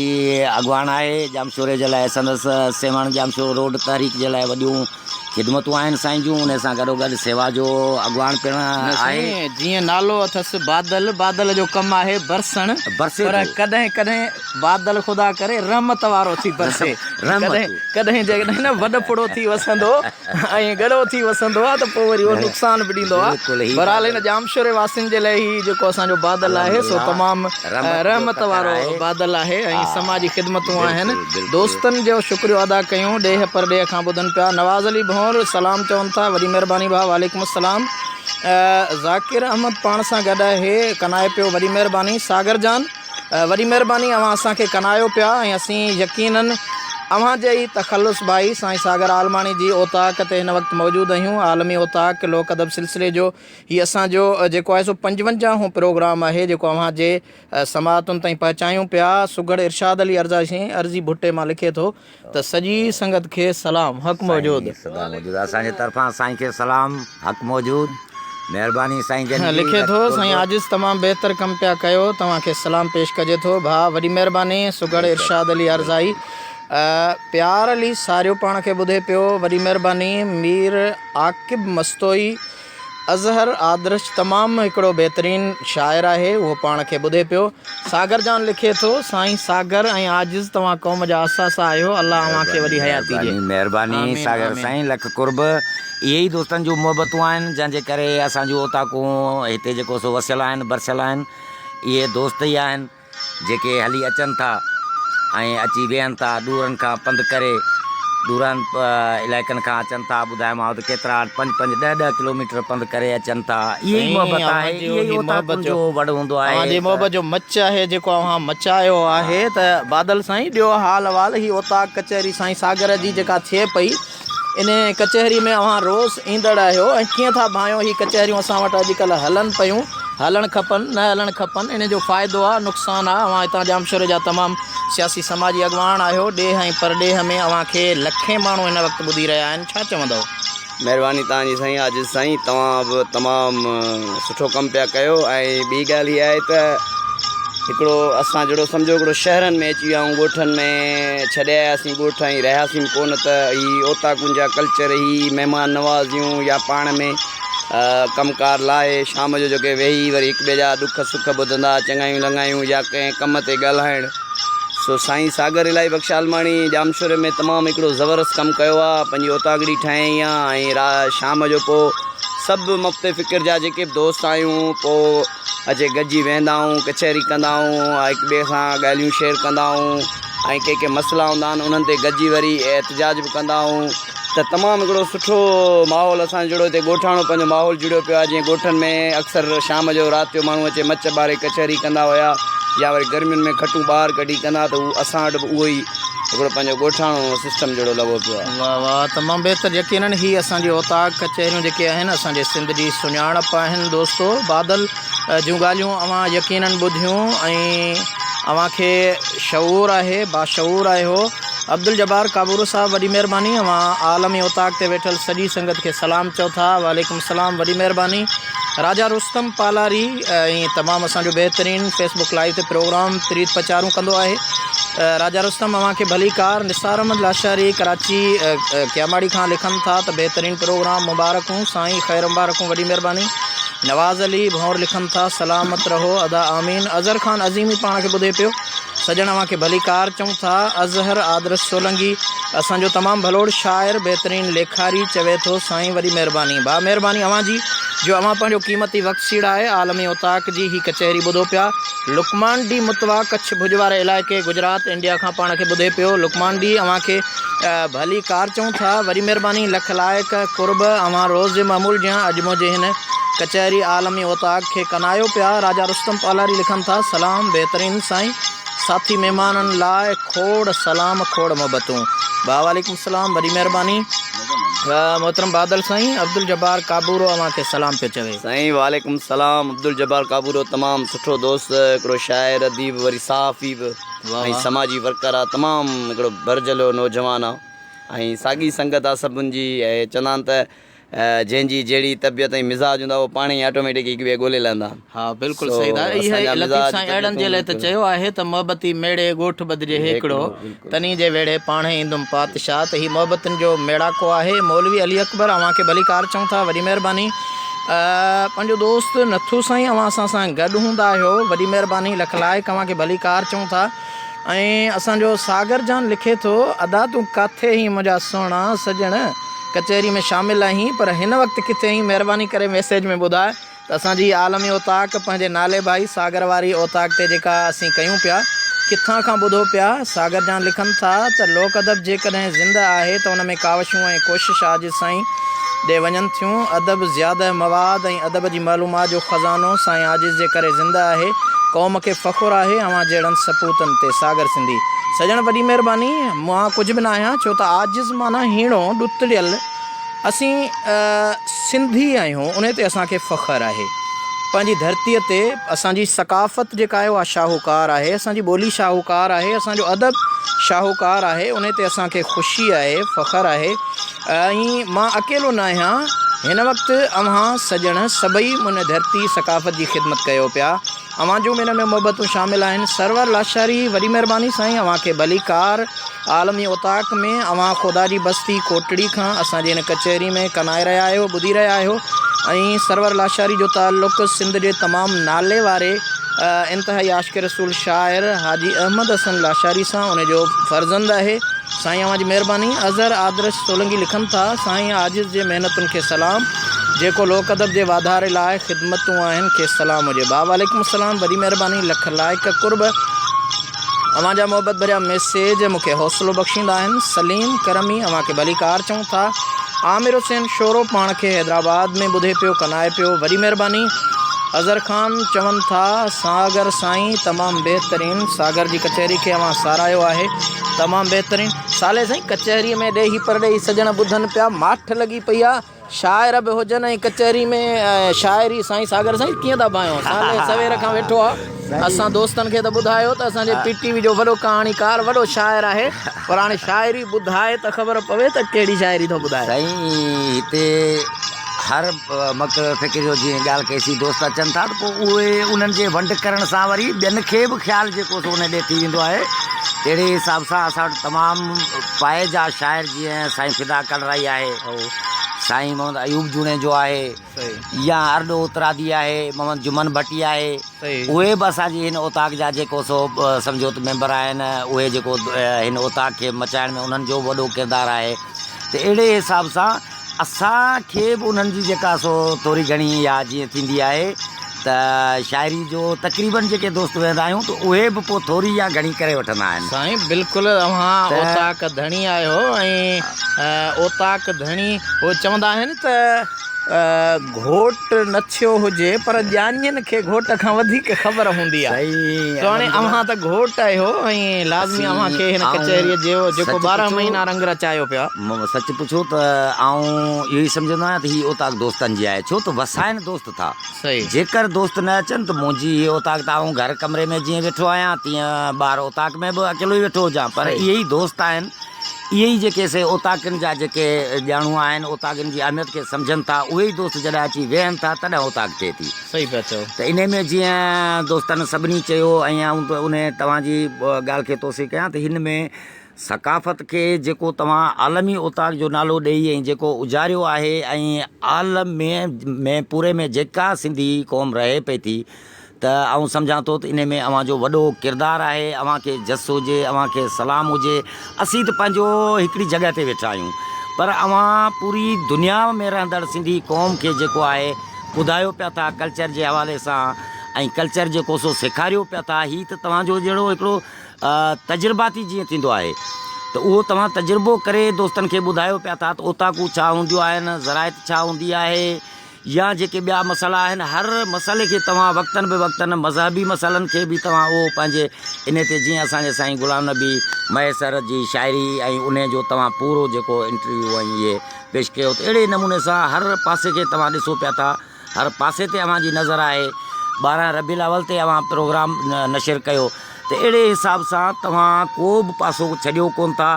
Speaker 2: اڳواڻ آهي ڄامشوري جي لاء سندس سيوهڻ ڄامشورو روڊ تحريڪ جي لاء وڏيون خدمتون آهن سائين جون ان سان گڏو گڏ سيوا جو اڳواڻ پڻ آهي.
Speaker 1: جيئن نالو اٿس بادل بادل جو ڪم آهي برسڻ پر ڪڏهن ڪڏهن بادل خدا ڪري رحمت وارو ٿي برسي. ڪڏهن ڪڏهن جيڪڏهن نه وڏ ڦڙو ٿي وسندو ۽ ڳڙو ٿي وسندو آهي ته پوء وري اهو نقصان به ڏيندو آهي. بهرحال هن ڄامشوري واسين جي لاء هي جيڪو اسان جو بادل آهي سو تمام رحمت وارو بادل آهي ۽ سماجي خدمتون آهن. دوستن جو شڪريو ادا ڪيون ڏيهه پرڏيهه کان ٻڌن پيا. نواز علي ڀنور سلام چون ٿا وڏي مهرباني ڀاء وعليڪم السلام. ذاڪر احمد پاڻ سان گڏ آهي ڪنائي پيو وڏي مهرباني ساگر جان. وڏي مهرباني اوهان اسان کي ڪنايو پيا ۽ اسين يقينن اوهان جي ئي تخلص ڀائي سائين ساگر عالماڻي جي اوطاق تي هن وقت موجود آهيون عالمي اوطاق لوڪ ادب سلسلي جو هي اسان جو جيڪو آهي سو پنجونجاهون پروگرام آهي جيڪو اوهان جي سماعتن تائين پهچايون پيا سگهڙ ارشاد علي ارضي ڀٽي مان لکي ٿو ته سڄي سنگت کي سلام حق موجود.
Speaker 2: سائين سدا موجود اسان جي طرفان سائين کي سلام حق موجود مهرباني سائين جن جي
Speaker 1: لکي ٿو سائين عاجز تمام بهتر ڪم پيا ڪيو توهان کي سلام پيش ڪجي ٿو ڀاء وڏي مهرباني سگهڙ ارشاد علي عرضائي پيار علي ساريو پاڻ کي ٻڌي پيو وڏي مهرباني مير عاقب مستوئي اظهر آدرش تمام هڪڙو بهترين شاعر آهي اهو پاڻ کي ٻڌي پيو. ساگر جان لکي ٿو، سائين ساگر ۽ عاجز توهان قوم جا اثاثا آهيو الله اوهان کي وڏي حياتي ڏي.
Speaker 2: مهرباني
Speaker 1: آمين
Speaker 2: ساگر
Speaker 1: آمين.
Speaker 2: سائين لک قرب اهي ئي دوستن جون محبتون آهن جنهن جي ڪري اسان جون اوطاقون هتي جيڪو سو وسيل آهن برسيل آهن اهي دوست ئي آهن. جيڪي هلي اچن ٿا ۽ اچي ويهن ٿا ڏورن کان پنڌ ڪري ڏورانهن علائقن کان اچن ٿا ٻڌايومانو ته ڪيترا پنج پنج ڏهه ڏهه ڪلوميٽر پنڌ ڪري اچن ٿا اهي ئي محبت آهي اهي ئي اوطاقن جو وڙ هوندو آهي
Speaker 1: اوهان جي محبت جو مچ آهي جيڪو اوهان مچايو آهي ته بادل سائين ڏيو حال احوال هي اوطاق ڪچهري سائين ساگر جي جيڪا ٿئي پئي انهيء ڪچهري ۾ اوهان روز ايندڙ آهيو ۽ ڪيئن ٿا ڀانئيو هي ڪچهريون اسان وٽ اڄڪلهه هلن پيون، هلڻ کپن، نه هلڻ کپن، انهي جو فائدو آ، نقصان آ، اوهان هتان ڄامشوري جا تمام سياسي سماجي اڳواڻ آهيو، ڏيهه ۽ پرڏيهه ۾ اوهان کي لکين ماڻهو هن وقت ٻڌي رهيا آهن، ڇا چوندؤ؟
Speaker 7: مهرباني توهان جي سائين عاجز سائين توهان به تمام سٺو ڪم پيا ڪيو ۽ ٻي ڳالهه هي آهي ته هڪڙو اسان جهڙو سمجهو هڪڙو شهرن ۾ اچي ويا آهيون ڳوٺن ۾ ڇڏي آياسين ڳوٺ ۽ رهياسين ڪونه ته هي اوطاقن جا ڪلچر هي مهمان نوازيون يا پاڻ ۾ ڪم ڪار لاهي شام جو جيڪي ويهي وري هڪ ٻئي جا ڏک سک ٻڌندا چڱايون لڱايون يا ڪنهن ڪم تي ڳالهائڻ سو سائين ساگر الاهي بخش عالماڻي ڄامشوري ۾ تمام هڪڙو زبردست ڪم ڪيو آ پنهنجي اوطاقڙي ٺاهيائين آ ۽ را شام جو پو سڀ مفت فڪر جا جيڪي به دوست آهيون پو اچي گڏجي ويهندا آهيون ڪچهري ڪندا آهيون هڪ ٻئي سان ڳالهيون شيئر ڪندا آهيون ۽ ڪي ڪي مسئلا هوندا آهن انهن تي گڏجي وري احتجاج به ڪندا آهيون ته تمام هڪڙو سٺو ماحول اسان جهڙو هتي ڳوٺاڻو پنهنجو ماحول جڙيو پيو آهي جيئن ڳوٺن ۾ اڪثر شام جو رات جو ماڻهو اچي مچ ٻاري ڪچهري ڪندا هيا يا وري گرمين ۾ کٽون ٻاهر ڪڍي ڪندا ته هو اسان وٽ به اهو ئي هڪڙو پنهنجو ڳوٺاڻو سسٽم جهڙو لڳو پيو آهي.
Speaker 1: واه واه تمام بهتر يقينن هي اسان جي اوطاق ڪچهريون جيڪي آهن اسان جي سنڌ جي سڃاڻپ آهن دوستو بادل جون ڳالهيون اوهان يقينن ٻڌيون ۽ اوهان کي شعور آهي باشعور آهيو عبدالجبار ڪابورو صاحب وڏي مهرباني اوهان عالمي اوطاق تي ويٺل سڄي سنگت کي سلام چئو ٿا وعليڪم السلام وڏي مهرباني راجا رستم پالاري ۽ تمام اسان جو بهترين فيس بڪ لائيو تي پروگرام پريت پچارون ڪندو آهي راجا رستم اوهان کي ڀليڪار نثار احمد لاشاري ڪراچي ڪياماڙي کان لکن ٿا ته بهترين پروگرام مبارڪون سائين خير مبارڪون وڏي مهرباني نواز علي ڀونر لکن ٿا سلامت رهو ادا آمين اظهر خان عظيمي پاڻ کي ٻڌي پيو سڄڻ اوهان کي ڀليڪار چئون ٿا. اظهر آدرش سولنگي اسان جو تمام ڀلوڙ شاعر بهترين ليکاري چوي ٿو سائين وڏي مهرباني ڀاء مهرباني اوهان جي جو اوهان پنهنجو قيمتي وقت سيڙائي عالمي اوطاق جي هي ڪچهري ٻڌو پيا لقمان ڊي متوا ڪڇ ڀڄ واري علائقي گجرات انڊيا کان پاڻ کي ٻڌي پيو لقمان ڊي اوهان کي ڀلي ڪار چئون ٿا وڏي مهرباني لک لائق قرب اوهان روز جي معمول جيان اڄ منهنجي هن ڪچهري عالمي اوطاق کي ڪنايو پيا راجا رستم پالاري لکن ٿا سلام بهترين سائين ساٿي مهمانن لاء کوڙ سلام کوڙ محبتون ڀاء وعليڪم السلام وڏي مهرباني محترم بادل سائين عبدالجبار ڪابورو اوهان کي سلام پيو چوي.
Speaker 7: سائين وعليڪم السلام عبدالجبار ڪابورو تمام سٺو دوست هڪڙو شاعر اديب وري صحافي به ۽ سماجي ورڪر آ تمام هڪڙو ڀرجهلو نوجوان آ ۽ ساڳي سنگت آ سڀن جي ۽ چوندا آهن ته جنهن جي جهڙي طبيعت ۽ مزاج هوندا اهو پاڻ ئي آٽوميٽڪ هڪ ٻئي ڳولي لهندا آهن.
Speaker 1: ها بلڪل
Speaker 7: سو
Speaker 1: صحيح دا
Speaker 7: اسان
Speaker 1: اهي
Speaker 7: جا
Speaker 1: لطيف
Speaker 7: مزاج
Speaker 1: سائين اهڙن جي
Speaker 7: طبيعتون
Speaker 1: لاء ته
Speaker 7: بلڪل
Speaker 1: چيو آهي ته محبتي ميڙي ڳوٺ ٻڌجي
Speaker 7: هيڪڙو
Speaker 1: هيڪڙو
Speaker 7: بلڪل.
Speaker 1: تني جي ويڙهي پاڻهي ايندم پاتشاهه ته هي محبتن جو ميڙاڪو آهي مولوي علي اڪبر اوهان کي ڀليڪار چئون ٿا وڏي مهرباني پنهنجو دوست نٿو سائين اوهان اسان سان گڏ هوندا آهيو وڏي مهرباني لک لائق اوهان کي ڀليڪار چئون ٿا. ۽ اسان جو ساگر جان لکي ٿو، ادا تون ڪاٿي هين منهنجا سهڻا سڄڻ، ڪچهري ۾ شامل آهين پر هن وقت ڪٿي هين مهرباني ڪري ميسيج ۾ ٻڌاء ته اسان جي عالمي اوطاق پنهنجي نالي ڀائي ساگر واري اوطاق تي جيڪا اسين ڪيون پيا ڪٿان کان ٻڌو پيا ساگر جان لکن ٿا ته لوڪ ادب جيڪڏهن زنده آهي ته ان ۾ ڪاوشون ۽ ڪوشش عاجز سائين ڏي وڃن ٿيون ادب زياده مواد ۽ ادب جي معلومات جو خزانو سائين عاجز جي ڪري زنده آهي قوم کي فخر آهي اوهان جهڙن سپوتن تي ساگر سنڌي سڄڻ وڏي مهرباني مان ڪجهه به ناهيان ڇو ته عاجز معنيٰ هيڻو ڏتڙيل اسين سنڌي آهيون انهي تي اسان کي فخر آهي پنهنجي ڌرتي تي اسان جي ثقافت جيڪا آهي اها شاهوڪار آهي اسان جي ٻولي شاهوڪار آهي اسان جو ادب شاهوڪار آهي انهي تي اسان کي خوشي آهي فخر آهي ۽ مان اڪيلو ناهيان، هن وقت اوهان سڄڻ سڀئي ان ڌرتي ثقافت جي خدمت ڪيو پيا، اوهان جون به ان ۾ محبتون شامل آهن. سرور لاشاري وڏي مهرباني سائين اوهان کي ڀليڪار عالمي اوطاق ۾ اوهان خدا جي بستي ڪوٽڙي کان اسان جي هن ڪچهري ۾ ڪنائي رهيا آهيو ٻڌي رهيا آهيو ۽ سرور لاشاري جو تعلق سنڌ جي تمام نالي واري انتهائي عاشق رسول شاعر حاجي احمد حسن لاشاري سان ان جو فرزند آهي. سائين اوهان جي مهرباني. اظهر آدرش سولنگي لکن ٿا، سائين عاجز جي محنتن کي سلام، جيڪو لوڪ ادب جي واڌاري لاء خدمتون آهن کيس سلام هجي. ڀاء وعليڪم السلام وڏي مهرباني لک لائق قرب اوهان جا محبت ڀريا ميسيج مون کي حوصلو بخشيندا آهن. سليم ڪرمي اوهان کي ڀليڪار چئون ٿا. عامر حسين شورو پاڻ کي حيدرآباد ۾ ٻڌي پيو ڪنائي پيو وڏي مهرباني. اظهر خان چون ٿا، ساگر سائين تمام بهترين ساگر جي ڪچهري کي اوهان ساراهيو آهي. تمام بهترين صالح سائين ڪچهري ۾ ڏيهي پرڏيهي سڄڻ ٻڌن پيا ماٺ لڳي پئي آ شاعر به هجن ۽ ڪچهري ۾ شاعري سائين ساگر سائين ڪيئن ٿا ڀانيو صالح سوير کان ويٺو آ اسان دوستن کي ته ٻڌايو ته اسان جي پي ٽي وي جو وڏو ڪهاڻيڪار وڏو شاعر آهي پر هاڻي شاعري ٻڌائي ته خبر پوي ته ڪهڙي شاعري ٿو ٻڌائي.
Speaker 2: سائين هتي هر مڪتب فڪر جو جيئن ڳالهه ڪئي سين دوست اچن ٿا ته پوء اهي انهن جي ونڊ ڪرڻ سان وري ٻين کي به خيال جيڪو سو ان ڏي ٿي ويندو آهي تهڙي حساب سان اسان وٽ تمام پائي جا شاعر جيئن سائين فدا ڪلرائي آهي. سائين محمد ايوب جوڻيجو آهي يا ارڏو اترادي آهي، محمد جمن ڀٽي آهي، اهي به اسان جي هن اوطاق جا جيڪو سو سمجهو ته ميمبر آهن، اهي جيڪو هن اوطاق کي مچائڻ ۾ انهن جو به وڏو ڪردار آهي ته اهڙي حساب سان اسان کي به انهن جي جيڪا سو ٿوري گهڻي يا جيئن ٿيندي آهي ته شاعري جو تقريبن جيڪي دوست ويهندا آهيون ته اهي به پوء ٿوري يا گهڻي ڪري وٺندا آهن.
Speaker 1: سائين بلڪل اوهان
Speaker 2: ته.
Speaker 1: اوطاق ڌڻي آهيو ۽ اوطاق ڌڻي هو چوندا آهن ته گهوٽ نه ٿيو هجي پر ڄاڃين کي گهوٽ کان وڌيڪ خبر هوندي آهي
Speaker 2: سائين
Speaker 1: سو هاڻي اوهان ته گهوٽ آهيو ۽ لازمي اوهان کي هن ڪچهريء جو جيڪو
Speaker 2: سچ
Speaker 1: 12
Speaker 2: پڇو
Speaker 1: مهينا رنگ رچايو پيو آهي.
Speaker 2: سچ پڇو ته آئون اهو ئي سمجهندو آهيان ته هي اوطاق دوستن جي آهي ڇو ته وسائن دوست ٿا. جيڪر دوست نه اچن ته منهنجي هيء اوطاق ته آئون گهر ڪمري ۾ جيئن ويٺو آهيان تيئن ٻاهر اوطاق ۾ به اڪيلو ئي ويٺو هجان پر اهي ئي دوست آهن اهي ئي جيڪي سي اوطاقن جا جيڪي ڄاڻو آهن اوطاقن جي اهميت کي سمجهن ٿا اهي ئي دوست جڏهن اچي ويهن ٿا تڏهن اوطاق ٿئي ٿي.
Speaker 1: صحيح پيا چئو.
Speaker 2: ته انهي ۾ جيئن دوستن سڀني چيو ۽ آئون ته انهي توهان جي ڳالهه کي توسيع ڪيان ته هن ۾ ثقافت کي جيڪو توهان عالمي اوطاق جو نالو ڏيئي ۽ جيڪو اجاريو آهي ۽ عالم ۾ پوري ۾ جيڪا سنڌي قوم رهي پئي ٿي ته آئون سمجهان ٿو ته انهي ۾ اوهان جو وڏو ڪردار آهي اوهان کي جس هجي اوهان کي سلام هجي اسين ته پنهنجو هڪڙي جڳهه تي ويٺا آهيون پر اوهان پوري دنيا ۾ رهندڙ سنڌي قوم کي جيڪو آهي ٻڌايو پيا ٿا ڪلچر جي حوالي سان ۽ ڪلچر جيڪو سو سيکاريو پيا ٿا هي ته توهان جو جهڙو هڪڙو تجرباتي جيئن ٿيندو آهي ته اهو توهان تجربو ڪري دوستن کي ٻڌايو پيا ٿا ته اوطاقون ڇا هونديون آهن، زراعت ڇا هوندي آهي يا جيڪي ٻيا مسئلا آهن هر مسئلي کي توهان وقتن به وقتن مذهبي مسئلن کي به توهان اهو پنهنجي انهي تي جيئن اسان جي سائين غلام نبي مهيسر جي شاعري ۽ انهي جو توهان پورو جيڪو انٽرويو ۽ اهي پيش ڪيو ته اهڙي نموني سان هر پاسي کي توهان ڏسو پيا ٿا هر پاسي تي اوهان جي نظر آهي 12 ربيع الاول تي اوهان پروگرام نشر ڪيو ته اهڙي حساب سان توهان ڪو به پاسو ڇڏيو ڪون ٿا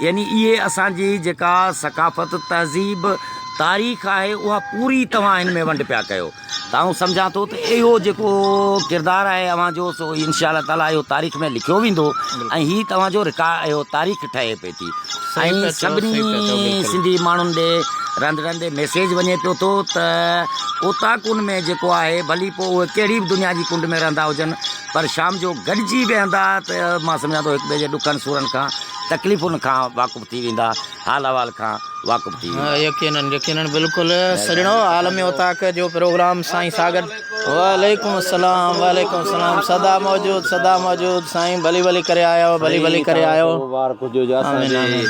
Speaker 2: يعني اهي اسان جي جيڪا ثقافت تهذيب تاريخ آهي اها پوري توهان هن ۾ ونڊ پيا ڪيو ته آئون سمجهان ٿو ته اهو جيڪو ڪردار آهي اوهان جو سو انشاء الله تعالي اهو تاريخ ۾ لکيو ويندو ۽ هي توهان جو رڪا اهو تاريخ ٺهي پئي ٿي ۽ سڀني سنڌي ماڻهن ڏي رهندڙن ڏي ميسيج وڃي پيو ٿو ته اوطاقن ۾ جيڪو آهي ڀلي پوء اهي ڪهڙي به دنيا جي ڪنڊ ۾ رهندا هجن پر شام جو گڏجي ويهندا ته مان سمجهان ٿو هڪ ٻئي جي ڏکن سورن کان تڪليفن کان واقف ٿي ويندا حال احوال کان واقف ٿي ويندا.
Speaker 1: يقينن يقينن بلڪل سڄڻو عالمي اوطاق جو پروگرام سائين ساگر وعليڪم السلام وعليڪم السلام سدا موجود سدا موجود سائين ڀلي ڀلي ڪري آيا ڀلي ڀلي ڪري آيو آمين آمين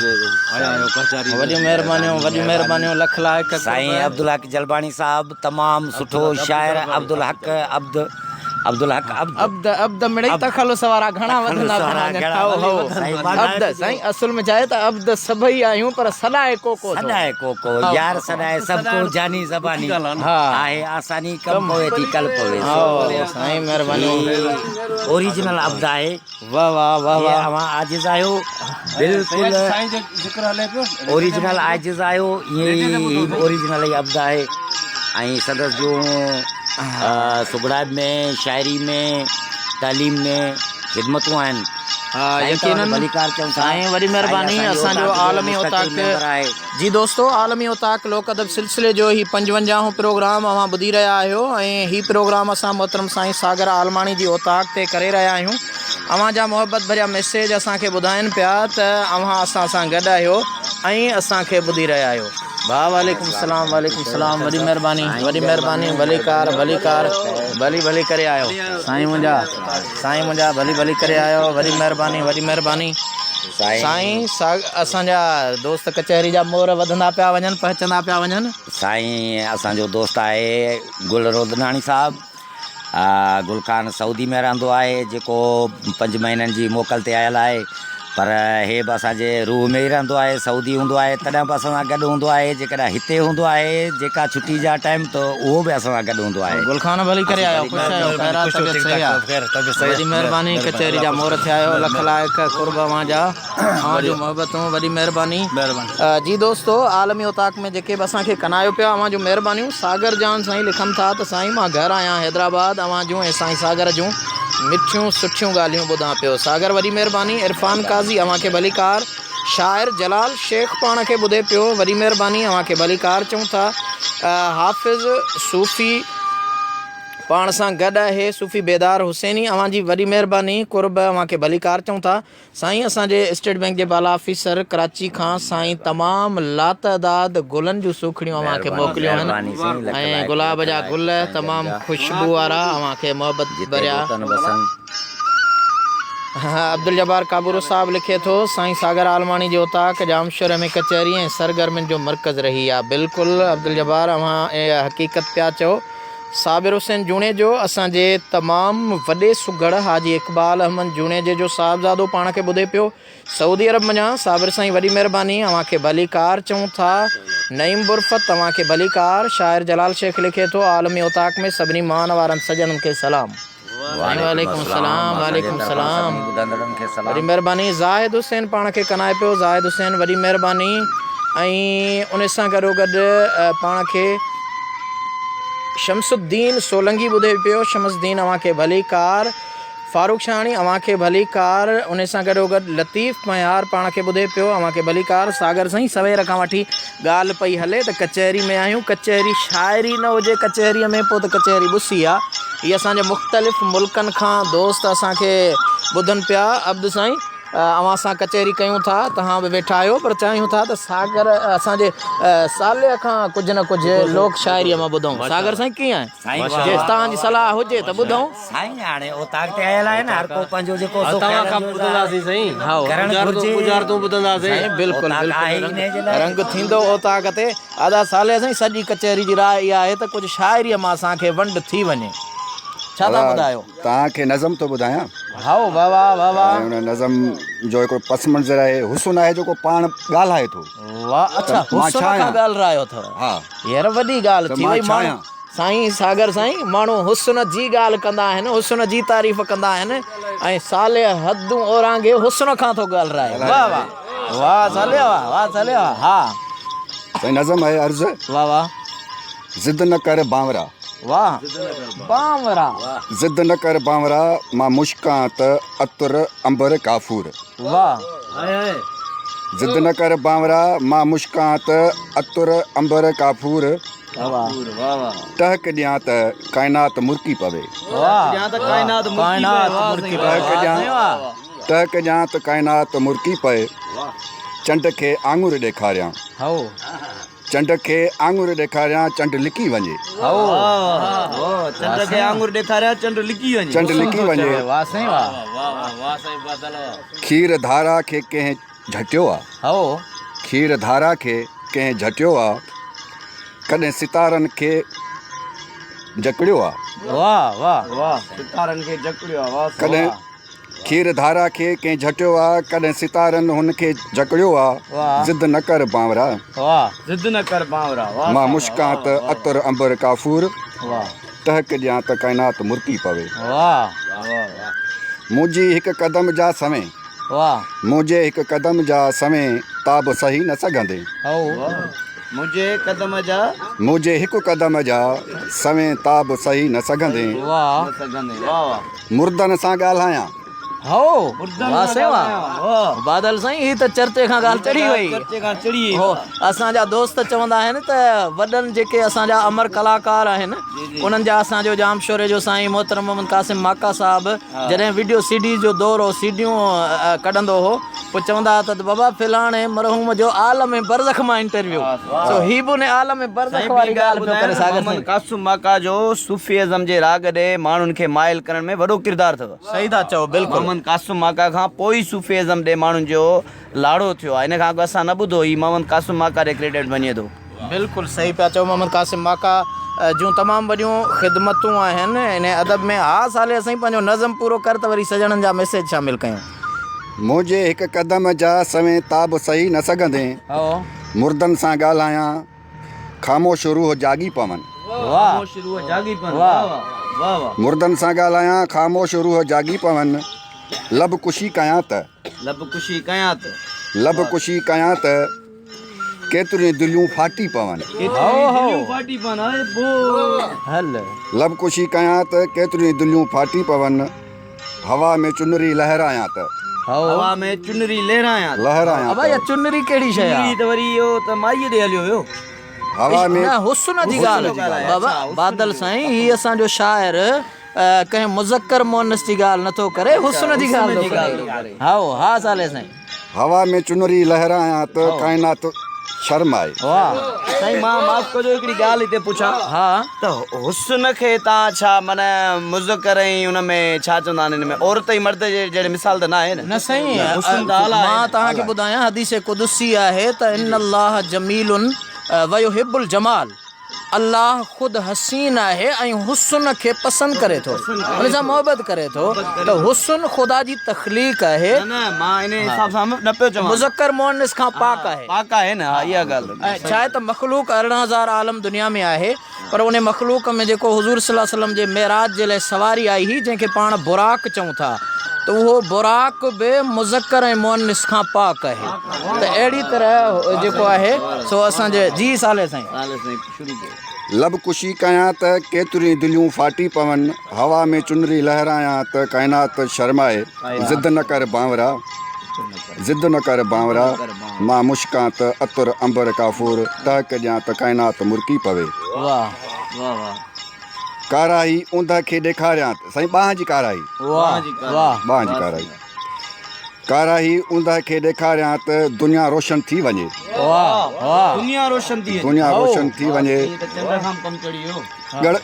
Speaker 1: وڏيون مهربانيون وڏيون مهربانيون لک لائق قرب.
Speaker 2: سائين عبدالحق جلباڻي صاحب تمام سٺو شاعر عبدالحق عبد عبدالحق عبد.
Speaker 1: عبد عبد مڙئي تخلص وارا گهڻا وڌندا ٿا وڃن هائو هائو عبد سائين اصل ۾ ڇا آهي ته عبد سڀئي آهيون پر سڏائي ڪو ڪو ٿو.
Speaker 2: سڏائي ڪو ڪو يار سڏائي سڀ ڪو جاني زباني آهي آساني ڪم پوي ٿي ڪل پوي سو
Speaker 1: سائين مهرباني
Speaker 2: اوريجنل عبد آهي.
Speaker 1: واه واه واه واه.
Speaker 2: اوهان عاجز آهيو بلڪل
Speaker 3: سائين جو ذڪر هلي پيو.
Speaker 2: اوريجنل عاجز آهيو ائين ئي هي به اوريجنل ئي عبد آهي ۽ سندس جون سگهڙائپ ۾ شاعري ۾ تعليم ۾ خدمتون آهن.
Speaker 1: ها يقينن سائين وڏي مهرباني اسان جو عالمي اوطاق جي دوستو عالمي اوطاق لوڪ ادب سلسلي جو هي پنجونجاهون پروگرام اوهان ٻڌي رهيا آهيو ۽ هي پروگرام اسان محترم سائين ساگر عالماڻي جي اوطاق تي ڪري رهيا آهيون اوهان جا محبت ڀريا ميسيج اسان کي ٻڌائن پيا ته اوهان اسان سان گڏ آهيو ۽ اسان کي ٻڌي رهيا آهيو ڀاء وعليڪم السلام وعليڪم السلام وڏي مهرباني وڏي مهرباني ڀليڪار ڀليڪار ڀلي ڀلي ڪري آيو سائين منهنجا سائين منهنجا ڀلي ڀلي ڪري آيو وڏي مهرباني وڏي مهرباني سائين اسان جا دوست ڪچهري جا مور وڌندا پيا وڃن پهچندا پيا وڃن.
Speaker 2: سائين اسان جو دوست آهي گل رودناڻي صاحب گل خان سعودي ۾ رهندو آهي جيڪو پنج مهينن جي موڪل تي آيل آهي پر هي به اسان جي روح ۾ ئي رهندو آهي سعودي هوندو آهي تڏهن به اسان سان گڏ هوندو آهي جيڪڏهن هتي هوندو آهي جيڪا ڇٽي جا ٽائيم ته اهو به اسان سان گڏ هوندو آهي.
Speaker 1: گل خان ڀلي ڪري آيو خوش آهيو خير آ طبيعت صحيح آ وڏي مهرباني ڪچهري جا مور ٿيا آهيو لک لائق قرب اوهان جا اوهان جون محبتون وڏي مهرباني جي دوستو عالمي اوطاق ۾ جيڪي به اسان کي ڪنايو پيا اوهان جون مهربانيون ساگر جان سائين لکن ٿا ته سائين مان گهر آهيان حيدرآباد اوهان جون ۽ سائين ساگر جون مٺيون سٺيون ڳالهيون ٻڌان پيو ساگر وڏي مهرباني عرفان قاضي اوهان کي ڀليڪار. شاعر جلال شيخ پاڻ کي ٻڌي پيو وڏي مهرباني اوهان کي ڀليڪار چئون ٿا. حافظ صوفي پاڻ سان گڏ آهي صوفي بيدار حسيني اوهان جي وڏي مهرباني قرب اوهان کي ڀليڪار چئون ٿا. سائين اسان جي اسٽيٽ بينڪ جي بالا آفيسر ڪراچي کان سائين تمام لاتعداد گلن جون سوکڙيون اوهان کي موڪليون آهن ۽ گلاب جا گل تمام خوشبو وارا اوهان کي محبت ڀريا. عبدالجبار ڪابورو صاحب لکي ٿو سائين ساگر عالماڻي جي اوطاق ڄامشوري ۾ ڪچهري ۽ سرگرمين جو مرڪز رهي آ بلڪل عبدالجبار اوهان اها حقيقت پيا چئو صابر حسين جوڻيجو اسان جي تمام وڏي سگهڙ حاجي اقبال احمد جوڻيجي جو صاحبزادو پاڻ کي ٻڌي پيو سعودي عرب منجهان صابر سائين وڏي مهرباني اوهان کي ڀليڪار چئون ٿا نعيم برفت اوهان کي ڀليڪار شاعر جلال شيخ لکي ٿو عالمي اوطاق ۾ سڀني مان وارن سڄڻن کي سلام. سائين وعليڪم السلام وعليڪم السلام وڏي مهرباني زاهد حسين پاڻ کي ڪنائي پيو زاهد حسين وڏي مهرباني ۽ ان سان گڏو گڏ پاڻ کي شمس الدين سولنگي ٻڌي پيو شمس الدين اوهان کي ڀلي ڪار فاروق شاهاڻي اوهان کي ڀلي ڪار ان سان گڏو گڏ لطيف مهيار پاڻ کي ٻڌي پيو اوهان کي ڀلي ڪار ساگر سائين سوير کان وٺي ڳالهه پئي هلي ته ڪچهري ۾ آهيون، ڪچهري شاعري نه هجي ڪچهريء ۾ پوء ته ڪچهري ٻسي آ. هي اسان جي مختلف ملڪن کان دوست اسان کي ٻڌن پيا. عبد سائين اوهان سان ڪچهري ڪيون ٿا، توهان به ويٺا آهيو پر چاهيون ٿا ته ساگر اسان جي صالح کان ڪجهه نه ڪجهه لوڪ شاعريء مان ٻڌون. ساگر سائين ڪيئن آهين؟ جي توهان جي صلاح هجي ته ٻڌون.
Speaker 2: سائين هاڻي اوطاق تي آيل آهي نه هر ڪو پنهنجو جيڪو سو
Speaker 8: توهان کان ٻڌنداسين سائين
Speaker 2: ڪرڻ گهرجي
Speaker 8: ڳجهارتون ٻڌنداسين.
Speaker 1: سائين بلڪل بلڪل رنگ ٿيندو اوطاق تي. ادا صالح سائين سڄي ڪچهري جي راء اها آهي ته ڪجهه شاعريء مان اسان کي ونڊ ٿي وڃي. ڇا ٿا ٻڌايو؟
Speaker 6: توهان کي نظم ٿو ٻڌايان.
Speaker 1: هائو واه واه واه واه.
Speaker 6: ۽ ان نظم جو هڪڙو پس منظر آهي حسن آهي جيڪو پاڻ ڳالهائي ٿو.
Speaker 1: واه اڇا حسن کان ڳالهرايو اٿو.
Speaker 6: ها.
Speaker 1: يار وڏي ڳالهه ٿي وئي ماڻهو سائين ساگر سائين ماڻهو حسن جي ڳالهه ڪندا آهن حسن جي تعريف ڪندا آهن ۽ صالح حدون اورانگهي حسن کان ٿو ڳالهرائي واه واه واه صالح واه واه صالح واه ها
Speaker 6: سائين نظم آهي عرض
Speaker 1: واه واه
Speaker 6: ضد نه ڪر بانورا
Speaker 1: واه بانورا
Speaker 6: ضد نه ڪر بانورا مان مشڪان ته عطر عنبر ڪافور
Speaker 1: واه
Speaker 6: ضد نه ڪر بانورا مان مشڪان ته عطر عنبر ڪافور ٽهڪ ڏيان ته ڪائنات مرڪي پوي. ٽهڪ ڏيان ته ڪائنات مرڪي پئي. چنڊ کي آڱر ڏيکاريان. چنڊ کي آڱر ڏيکاريان چنڊ لڪي وڃي. چنڊ لڪي وڃي. کير ڌارا کي ڪنهن جهٽيو آ. کير ڌارا کي ڪنهن جهٽيو آ. ڪڏهن ستارن کي جڪڙيو آ. ڪڏهن کير ڌارا کي ڪنهن جهٽيو آ. ڪڏهن ستارن هن کي جڪڙيو آ. ضد نه ڪر بانورا. مان مشڪان ته عطر عنبر ڪافور. ٽهڪ ڏيان ته ڪائنات مرڪي پوي. منهنجي هڪ قدم جا سوين. منهنجي هڪ قدم جا سوين تاب سهي نه سگهندين.
Speaker 7: منهنجي قدم جا.
Speaker 6: منهنجي هڪ قدم جا سوين تاب سهي نه سگهندين. مردن سان ڳالهايان.
Speaker 1: هائو واه سائين واه بادل سائين هي ته چرچي کان ڳالهه چڙهي وئي.
Speaker 7: چرچي کان چڙهي
Speaker 1: هو اسان جا دوست چوندا آهن ته وڏن جيڪي اسان جا امر ڪلاڪار آهن انهن جا اسان جو ڄامشوري جو سائين محترم محمد قاسم ماڪا صاحب جڏهن وڊيو سي ڊيز جو دور هو سي ڊيون ڪڍندو هو پوء چوندا ها ته بابا فلاڻي مرحوم جو عالم برزخ مان انٽرويو سو هي به ان عالم برزخ واري ڳالهه پيو ڪري ساگر سائين.
Speaker 7: محمد قاسم ماڪا جو صوفي ازم جي راڳ ڏي ماڻهن کي مائل ڪرڻ ۾ وڏو ڪردار اٿو.
Speaker 1: صحيح ٿا چئو بلڪل.
Speaker 7: محمد قاسم ماڪا کان پوء ئي صوفي ازم ڏي ماڻهن جو لاڙو ٿيو آهي ان کان اڳ اسان نه ٻڌو هي محمد قاسم ماڪا ڏي ڪريڊٽ وڃي ٿو.
Speaker 1: بلڪل صحيح پيا چئو محمد قاسم ماڪا جون تمام وڏيون خدمتون آهن ان ادب ۾ ها صالح سائين پنهنجو نظم پورو ڪر ته وري سڄڻن جا ميسيج شامل ڪيون.
Speaker 6: منهنجي هڪ قدم جا سوين تاب سهي نه سگهندين مردن سان ڳالهايان خاموش روح جاڳي پون. مردن سان ڳالهايان خاموش روح جاڳي پون لب ڪشي ڪيان ته.
Speaker 7: لب ڪشي ڪيان ته.
Speaker 6: لب ڪشي ڪيان ته. ڪيتريون دليون ڦاٽي پون. لب ڪشي ڪيان ته ڪيتريون دليون ڦاٽي پون. هوا ۾ چنري لهرايان ته.
Speaker 8: هوا ۾ چنري لهرايان ته.
Speaker 6: لهرايان
Speaker 1: ابا اها
Speaker 6: ته.
Speaker 1: چنري ڪهڙي شيء آ؟
Speaker 8: چنري ته وري اهو ته مائيء ڏي هليو ويو.
Speaker 6: هوا ۾.
Speaker 1: نه حسن جي ڳالهه بابا بادل سائين هي اسان جو شاعر ڪنهن مذڪر مؤنث جي ڳالهه نٿو ڪري حسن جي ڳالهه ٿو ڪري. هائو ها صالح سائين.
Speaker 6: هوا ۾ چنري لهرايان ته ڪائنات شرمائي.
Speaker 1: واھ.
Speaker 7: سائين مان معاف ڪجو هڪڙي ڳالهه هتي پڇان
Speaker 1: ها.
Speaker 7: ته حسن کي تان ڇا معنيٰ مذڪر ۽ ان ۾ ڇا چوندا آهن ان ۾ عورت ۽ مرد جي جهڙي مثال ته ناهي نه.
Speaker 1: نه سائين
Speaker 7: حسن ته اعليٰ آهي
Speaker 1: مان
Speaker 7: نه.
Speaker 1: توهان کي ٻڌايان حديث قدسي آهي ته ان الله جميل ويحب الجمال الله خود حسين آهي ۽ حسن کي پسند ڪري ٿو ان سان محبت ڪري ٿو ته حسن خدا جي تخليق آهي.
Speaker 7: نه نه مان انهي حساب سان نه پيو چوان.
Speaker 1: مذڪر مؤنث کان پاڪ آهي.
Speaker 7: پاڪ آهي نه ها اها ڳالهه.
Speaker 1: ۽ ڇا آهي ته مخلوق 18000 عالم دنيا ۾ آهي پر انهي مخلوق ۾ جيڪو حضور صلي الله عليه وسلم جي معراج جي لاء سواري آئي هئي جنهن کي پاڻ براق چئون ٿا ته اهو براق به مذڪر ۽ مؤنث کان پاڪ آهي ته اهڙي طرح جيڪو آهي سو اسان جي جي صالح سائين.
Speaker 6: لب ڪشي ڪيان ته ڪيتريون دليون ڦاٽي پون، هوا ۾ چنري لهرايان ته ڪائنات شرمائي، ضد نه ڪر بانورا، ضد نه ڪر بانورا، مان مشڪان ته عطر عنبر ڪافور، ٽهڪ ڏيان ته ڪائنات مرڪي پوي.
Speaker 1: واھ.
Speaker 6: ڪاراهي اوندهه کي ڏيکاريان ته، سائين ٻانهن جي ڪاراهي.
Speaker 1: واھ واھ.
Speaker 6: ٻانهن جي ڪاراهي. ڪاراهي اوندهه کي ڏيکاريان ته دنيا روشن ٿي وڃي.
Speaker 1: واھ واھ.
Speaker 7: دنيا روشن ٿي وڃي.
Speaker 6: دنيا روشن ٿي وڃي.
Speaker 7: ته چنڊ کان به ڪم چڙهي ويو.
Speaker 6: ڳڙ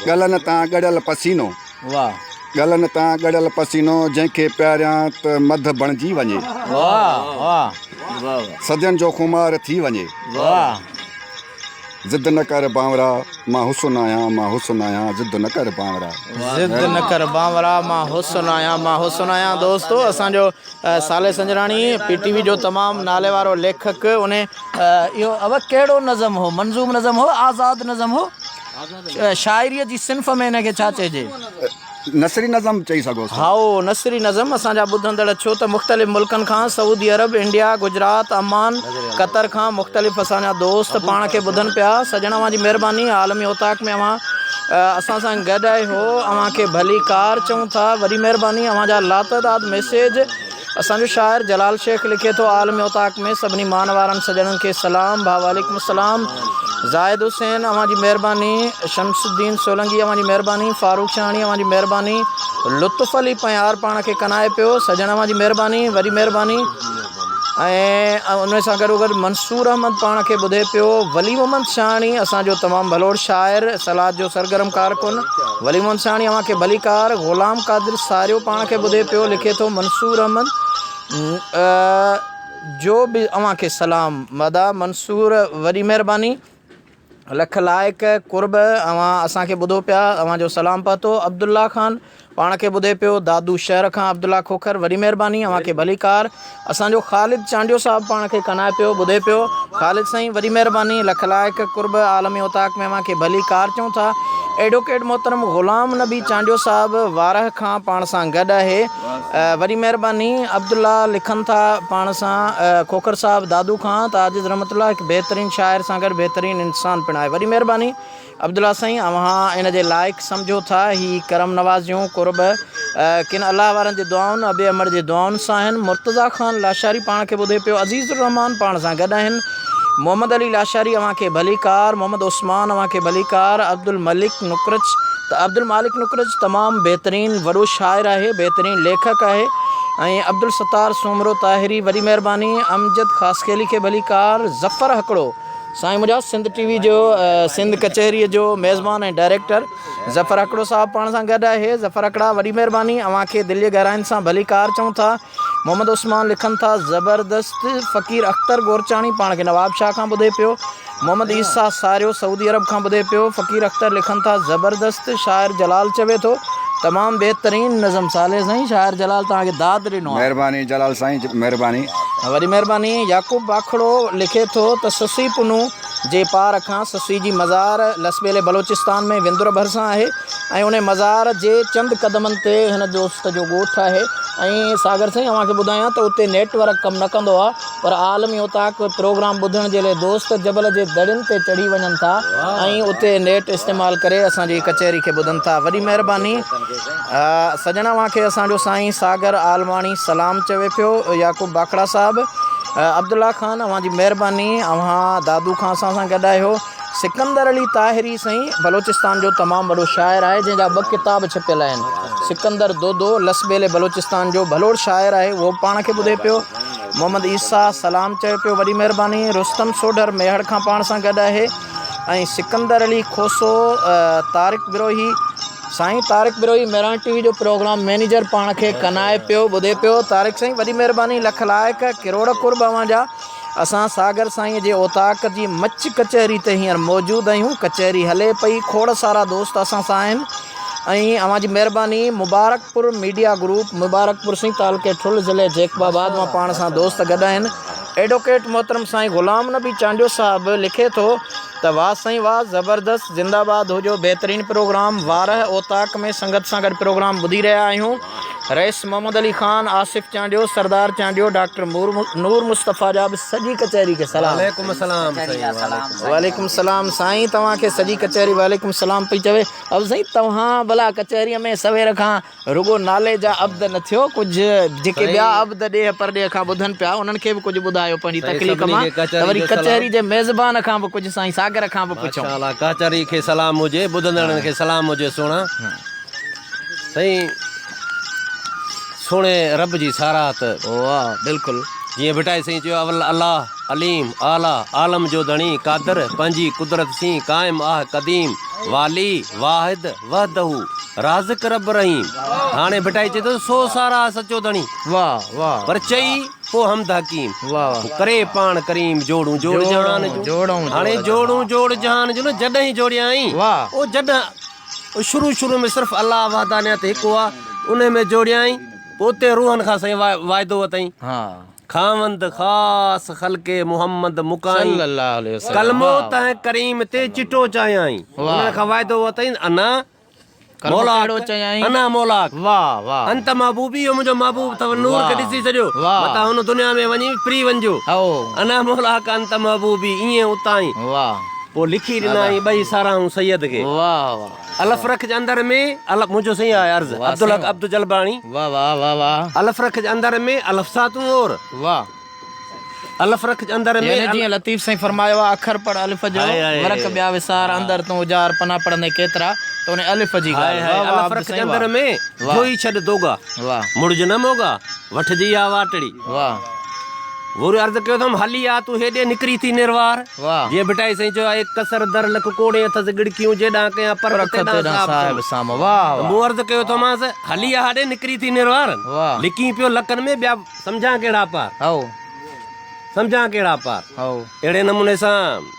Speaker 6: ڳلن تان ڳڙيل پسينو.
Speaker 1: واھ.
Speaker 6: ڳلن تان ڳڙيل پسينو جنهن کي پياريان ته مڌ بڻجي وڃي.
Speaker 1: واھ واھ.
Speaker 6: صدين جو خمار ٿي وڃي.
Speaker 1: واھ.
Speaker 6: ضد نه ڪر بانورا، مان حسن آهيان، مان حسن آهيان، ضد نه ڪر بانورا.
Speaker 1: ضد نه ڪر بانورا، مان حسن آهيان، مان حسن آهيان. دوستو اسان جو Saleh Sanjrani P T V جو تمام نالي وارو ليکڪ ان اهو اهو ڪهڙو نظم هو منظوم نظم هو آزاد نظم هو شاعريء جي صنف ۾ ان کي ڇا چئجي؟
Speaker 6: نثري نظم چئي سگهو ٿا.
Speaker 1: هائو نثري نظم اسان جا ٻڌندڙ ڇو ته مختلف ملڪن کان Saudi Arab, India, Gujarat, Oman, Qatar کان مختلف اسان جا دوست پاڻ کي ٻڌن پيا. سڄڻ اوهان جي مهرباني عالمي اوطاق ۾ اوهان اسان سان گڏ آهيو اوهان کي ڀليڪار چئون ٿا وڏي مهرباني اوهان جا لاتعداد ميسيج اسان جو شاعر جلال شيخ لکي ٿو عالمي اوطاق ۾ سڀني مان وارن سڄڻن کي سلام ڀاء وعليڪم السلام زاهد حسين اوهان جي مهرباني شمس الدين سولنگي اوهان جي مهرباني فاروق شاهاڻي اوهان جي مهرباني لطف علي پنهيار پاڻ کي ڪنائي پيو سڄڻ اوهان جي مهرباني وڏي مهرباني ۽ ان سان گڏو گڏ منصور احمد پاڻ کي ٻڌي پيو ولي محمد شاهاڻي اسان جو تمام ڀلوڙ شاعر سلاد جو سرگرم ڪارڪن ولي محمد شاهاڻي اوهان کي ڀليڪار غلام قادر ساريو پاڻ کي ٻڌي پيو لکي ٿو منصور احمد جو به اوهان کي سلام ادا منصور وڏي مهرباني لک لائق قرب اوهان اسان کي ٻڌو پيا اوهان جو سلام پهتو عبدالله خان پاڻ کي ٻڌي پيو دادو شهر کان عبدالله کوکر وڏي مهرباني اوهان کي ڀليڪار اسان جو خالد چانڊيو صاحب پاڻ کي ڪنائي پيو ٻڌي پيو خالد سائين وڏي مهرباني لک لائق قرب عالمي اوطاق ۾ اوهان کي ڀليڪار چئون ٿا ايڊوڪيٽ محترم غلام نبي چانڊيو صاحب وارهه کان پاڻ سان گڏ آهي وڏي مهرباني عبدالله لکن ٿا پاڻ سان کوکر صاحب دادو کان ته عاجز رحمت الله هڪ بهترين شاعر سان گڏ بهترين انسان پڻ آهي وڏي مهرباني عبدالله سائين اوهان ان جي لائق سمجهو ٿا هي ڪرم نوازيون قرب ڪن الله وارن جي دعائن ابي امڙ جي دعائن سان آهن مرتضيٰ خان لاشاري پاڻ کي ٻڌي پيو عزيز الرحمان پاڻ سان گڏ آهن محمد علي لاشاري اوهان کي ڀليڪار محمد عثمان اوهان کي ڀليڪار عبدالملڪ نقرچ ته عبدالمالڪ نقرچ تمام بهترين وڏو شاعر آهي بهترين ليکڪ آهي ۽ عبدالستار سومرو طاهري وڏي مهرباني امجد خاصخيلي کي ڀليڪار ظفر هڪڙو سائين منهنجا سنڌ ٽي وي جو سنڌ ڪچهري جو ميزبان ۽ ڊائريڪٽر ظفر هڪڙو صاحب پاڻ سان گڏ آهي ظفر هڪڙا وڏي مهرباني اوهان کي دل جي گهراين سان ڀليڪار چئون ٿا محمد عثمان لکن ٿا زبردست فقير اختر گورچاڻي پاڻ کي نواب شاهه کان ٻڌي پيو محمد عيسيٰ ساريو سعودي عرب کان ٻڌي پيو فقير اختر لکن ٿا زبردست شاعر جلال چوي ٿو تمام بهترين نظم صالح سائين شاعر جلال توهان کي داد ڏنو آهي.
Speaker 6: مهرباني جلال سائين مهرباني.
Speaker 1: وڏي مهرباني يعقوب باکڙو لکي ٿو ته سسئي پنهون جي پار کان سسئي جي مزار لسٻيلي بلوچستان ۾ وندر ڀرسان آهي ۽ انهي مزار جي چند قدمن تي هن دوست جو ڳوٺ آهي ۽ ساگر سائين اوهان کي ٻڌايان ته اتي نيٽ ورڪ ڪم نه ڪندو آهي. پر عالمي اوطاق پروگرام ٻڌڻ جي لئي دوست جبل جي دڙين تي چڙهي وڃن ٿا ۽ اتي نيٽ استعمال ڪري اسان جي ڪچهري کي ٻڌن ٿا وڏي مهرباني سڄڻ اوهان کي اسان جو سائين ساگر عالماڻي سلام چوي پيو يعقوب باکڙا صاحب عبدالله خان اوهان جي مهرباني اوهان دادو کان اسان سان گڏ آهيو سڪندر علي طاهري سائين بلوچستان جو تمام وڏو شاعر آهي جنهن جا ٻه ڪتاب ڇپيل آهن سڪندر دودو لسٻيلي بلوچستان جو ڀلوڙ شاعر آهي اهو به پاڻ کي ٻڌي پيو محمد عيسيٰ سلام چوي پيو وڏي مهرباني رستم سوڍر ميهڙ کان پاڻ سان گڏ آهي ۽ سڪندر علي کوسو طارق بروهي سائين طارق بروهي مهراڻ ٽي وي جو پروگرام مئنيجر پاڻ کي ڪنائي پيو ٻڌي پيو طارق سائين وڏي مهرباني لک لائق ڪروڙ قرب اوهان جا اسان ساگر سائينء جي اوطاق جي مچ ڪچهري تي هينئر موجود آهيون. ڪچهري هلي پئي. کوڙ سارا دوست اسان سان آهن ۽ اوهان جي مهرباني. مبارڪپور ميڊيا گروپ مبارڪپور سائين تعلقي ٺل ضلعي جيڪب آباد مان پاڻ سان دوست گڏ آهن. ايڊوڪيٽ محترم سائين غلام نبي چانڊيو صاحب لکي ٿو ته واه سائين واه زبردست زنده باد هجو بهترين پروگرام وارهه اوطاق ۾ سنگت سان گڏ پروگرام ٻڌي رهيا آهيون. رئيس محمد علي خان، آصف چانڊيو، سردار چانڊيو، ڊاڪٽر نور مصطفيٰ جا به سڄي ڪچهري کي سلام.
Speaker 9: وعليڪم السلام سائين وعليڪم.
Speaker 1: وعليڪم السلام سائين توهان کي سڄي ڪچهري وعليڪم السلام پئي چوي. اب سائين توهان ڀلا ڪچهري ۾ سوير کان رڳو نالي جا عبد نه ٿيو ڪجهه جيڪي ٻيا عبد ڏيهه پرڏيهه کان ٻڌن پيا انهن کي به ڪجهه ٻڌايو پنهنجي تخليق مان ته وري ڪچهري جي ميزبان کان به ڪجهه سائين ساگر کان به پڇون.
Speaker 9: ماشاءالله ڪچهري کي سلام هجي ٻڌندڙن کي سلام هجي سهڻا. سائين سهڻي رب جي ساراهه ته
Speaker 1: واهه بلڪل.
Speaker 9: جيئن ڀٽائي سائين چيو اول الله عليم اعليٰ عالم جو ڌڻي قادر پنهنجي قدرت سين قائم آه قديم والي واحد وحده رازق رب رحيم هاڻي ڀٽائي چئي ٿو سو ساراهه سچو ڌڻي
Speaker 1: واهه واهه
Speaker 9: پر چئي پوء حمد حڪيم
Speaker 1: واهه واهه
Speaker 9: ڪري پاڻ ڪريم جوڙون جوڙ جهان جون هاڻي جوڙون جوڙ جهان جون جڏهن جوڙيائين
Speaker 1: واهه
Speaker 9: او جڏهن شروع شروع ۾ صرف الله وحدانيت هڪ هئا انهي ۾ جوڙيائين پوء اتي روحن کان سائين واعدو ورتائين خاوند خاص خلق محمد مڪائين ڪلمو تنهن ڪريم تي چٽو چاهيائين انهن کان واعدو ورتائين انا مولاڪ انا مولاڪ انت محبوبي اهو منهنجو محبوب اٿو نور کي ڏسي ڇڏيو متان هن دنيا ۾ وڃي ڦري وڃجو انا مولاڪ انت محبوبي ائين اتائين پوء لکي ڏنائين ٻئي ساراهون سيد کي. الف رکج اندر ۾ الف منهنجو سائين آهي عرض عبدالحق عبد جلباڻي الف رکج اندر ۾ الف سان تون اور الف رکج اندر ۾
Speaker 1: يعني جيئن لطيف سائين فرمايو آهي اکر پڙهه الف جو ورق ٻيا وسار اندر تون اجار پنا پڙهندين ڪيترا ته ان الف جي ڳالهه
Speaker 9: واهه واهه الف رکج اندر ۾ ڌوئي ڇڏ دوڳا مڙج نه موڳا وٺج اها واٽڙي
Speaker 1: واهه
Speaker 9: وري عرض ڪيو اٿم هلي آ تون هيڏي نڪري ٿي نروار. جيئن ڀٽائي سائين چيو آهي، ڪسر در لک ڪوڙين اٿس ڳڙکيون، جيڏانهن ڪيان پرک تيڏانهن صاحب سام. ته مون عرض ڪيو اٿومانس، هلي آ هاڏي نڪري ٿي نروار. لڪين پيو لڪن ۾ ٻيا سمجهان ڪهڙا پار. سمجهان ڪهڙا پار. اهڙي نموني سان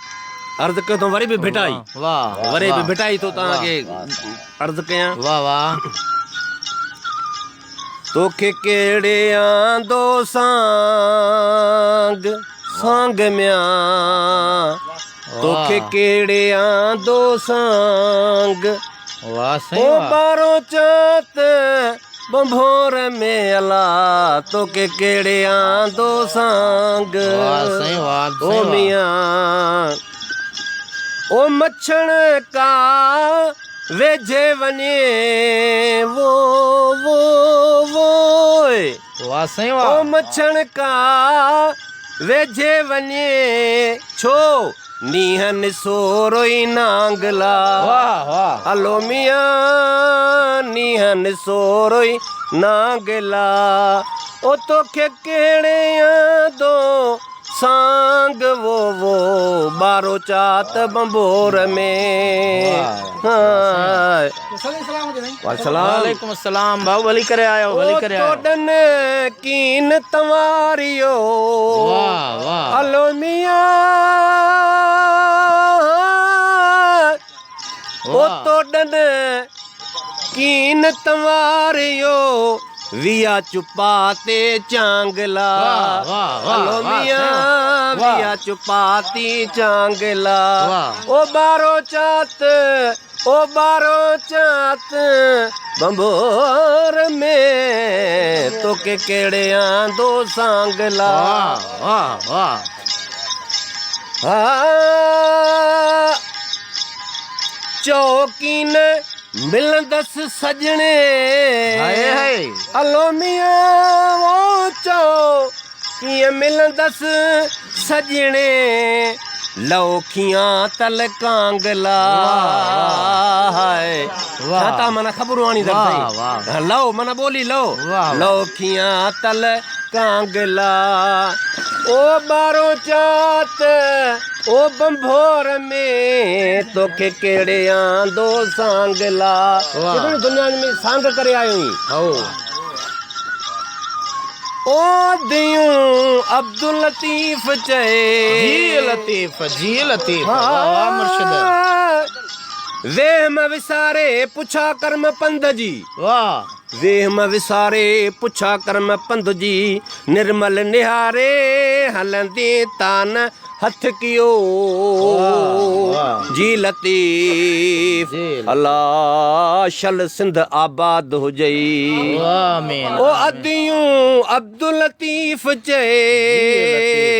Speaker 9: عرض ڪيو اٿم وري به ڀٽائي. وري به ڀٽائي ٿو توهان کي عرض ڪيان. توکي ڪهڙي آندو سانگ سانگ ميان توکي ڪهڙي آندو سانگ او ٻارو چات ٻنڀور ۾ الا توکي ڪهڙي آندو سانگ او ميان او مڇڻ ڪا ويجهي وڃي وو وو ووء.
Speaker 1: واه سائين واه.
Speaker 9: او مڇڻ ڪا ويجهي وڃي ڇو نينهن سوروئي نانگلا.
Speaker 1: واه واه.
Speaker 9: الو ميان نينهن سوروئي نانگلا او توکي ڪهڙي آندو سانگ وو وو ٻارو چات ڀنڀور ۾.
Speaker 1: وعليڪم السلام ڀائو ڀلي ڪري آيو ڀلي ڪري آيو.
Speaker 9: او توڏن ڪين تنواريو
Speaker 1: واه واه.
Speaker 9: الو ميان او توڏن ڪين تنواريو. ويا چپاتي چانگلا الو ميان ويا چپاتي چانگلا او ٻارو چات او ٻارو چات ڀنڀور ۾ توکي ڪهڙي آندو سانگلا ها چئو ڪين ملندس سڄڻي الو ميان او چئو ڪيئن ملندس سڄڻي لوکيان تل ڪانگلا ها تا معنيٰ خبرون آڻيندڙ سائين لو معنيٰ ٻولي لو لوکيان تل ڪانگلا او ٻارو چات او ڀنڀور ۾ توکي ڪهڙي آندو سانگلا ڪيڏو دنيا ۾ سانگ ڪري آيو آهين او ديون عبداللطيف چئي.
Speaker 1: جي لطيف جي لطيف واه واه مرشد.
Speaker 9: ويهم وساري پڇا ڪرم پنڌ جي.
Speaker 1: واه.
Speaker 9: ويهم وساري پڇا ڪرم پنڌ جي نرمل نهاري هلندي تان هٿ ڪيو جي لطيف الا شل سنڌ آباد هجئي او اديون عبداللطيف چئي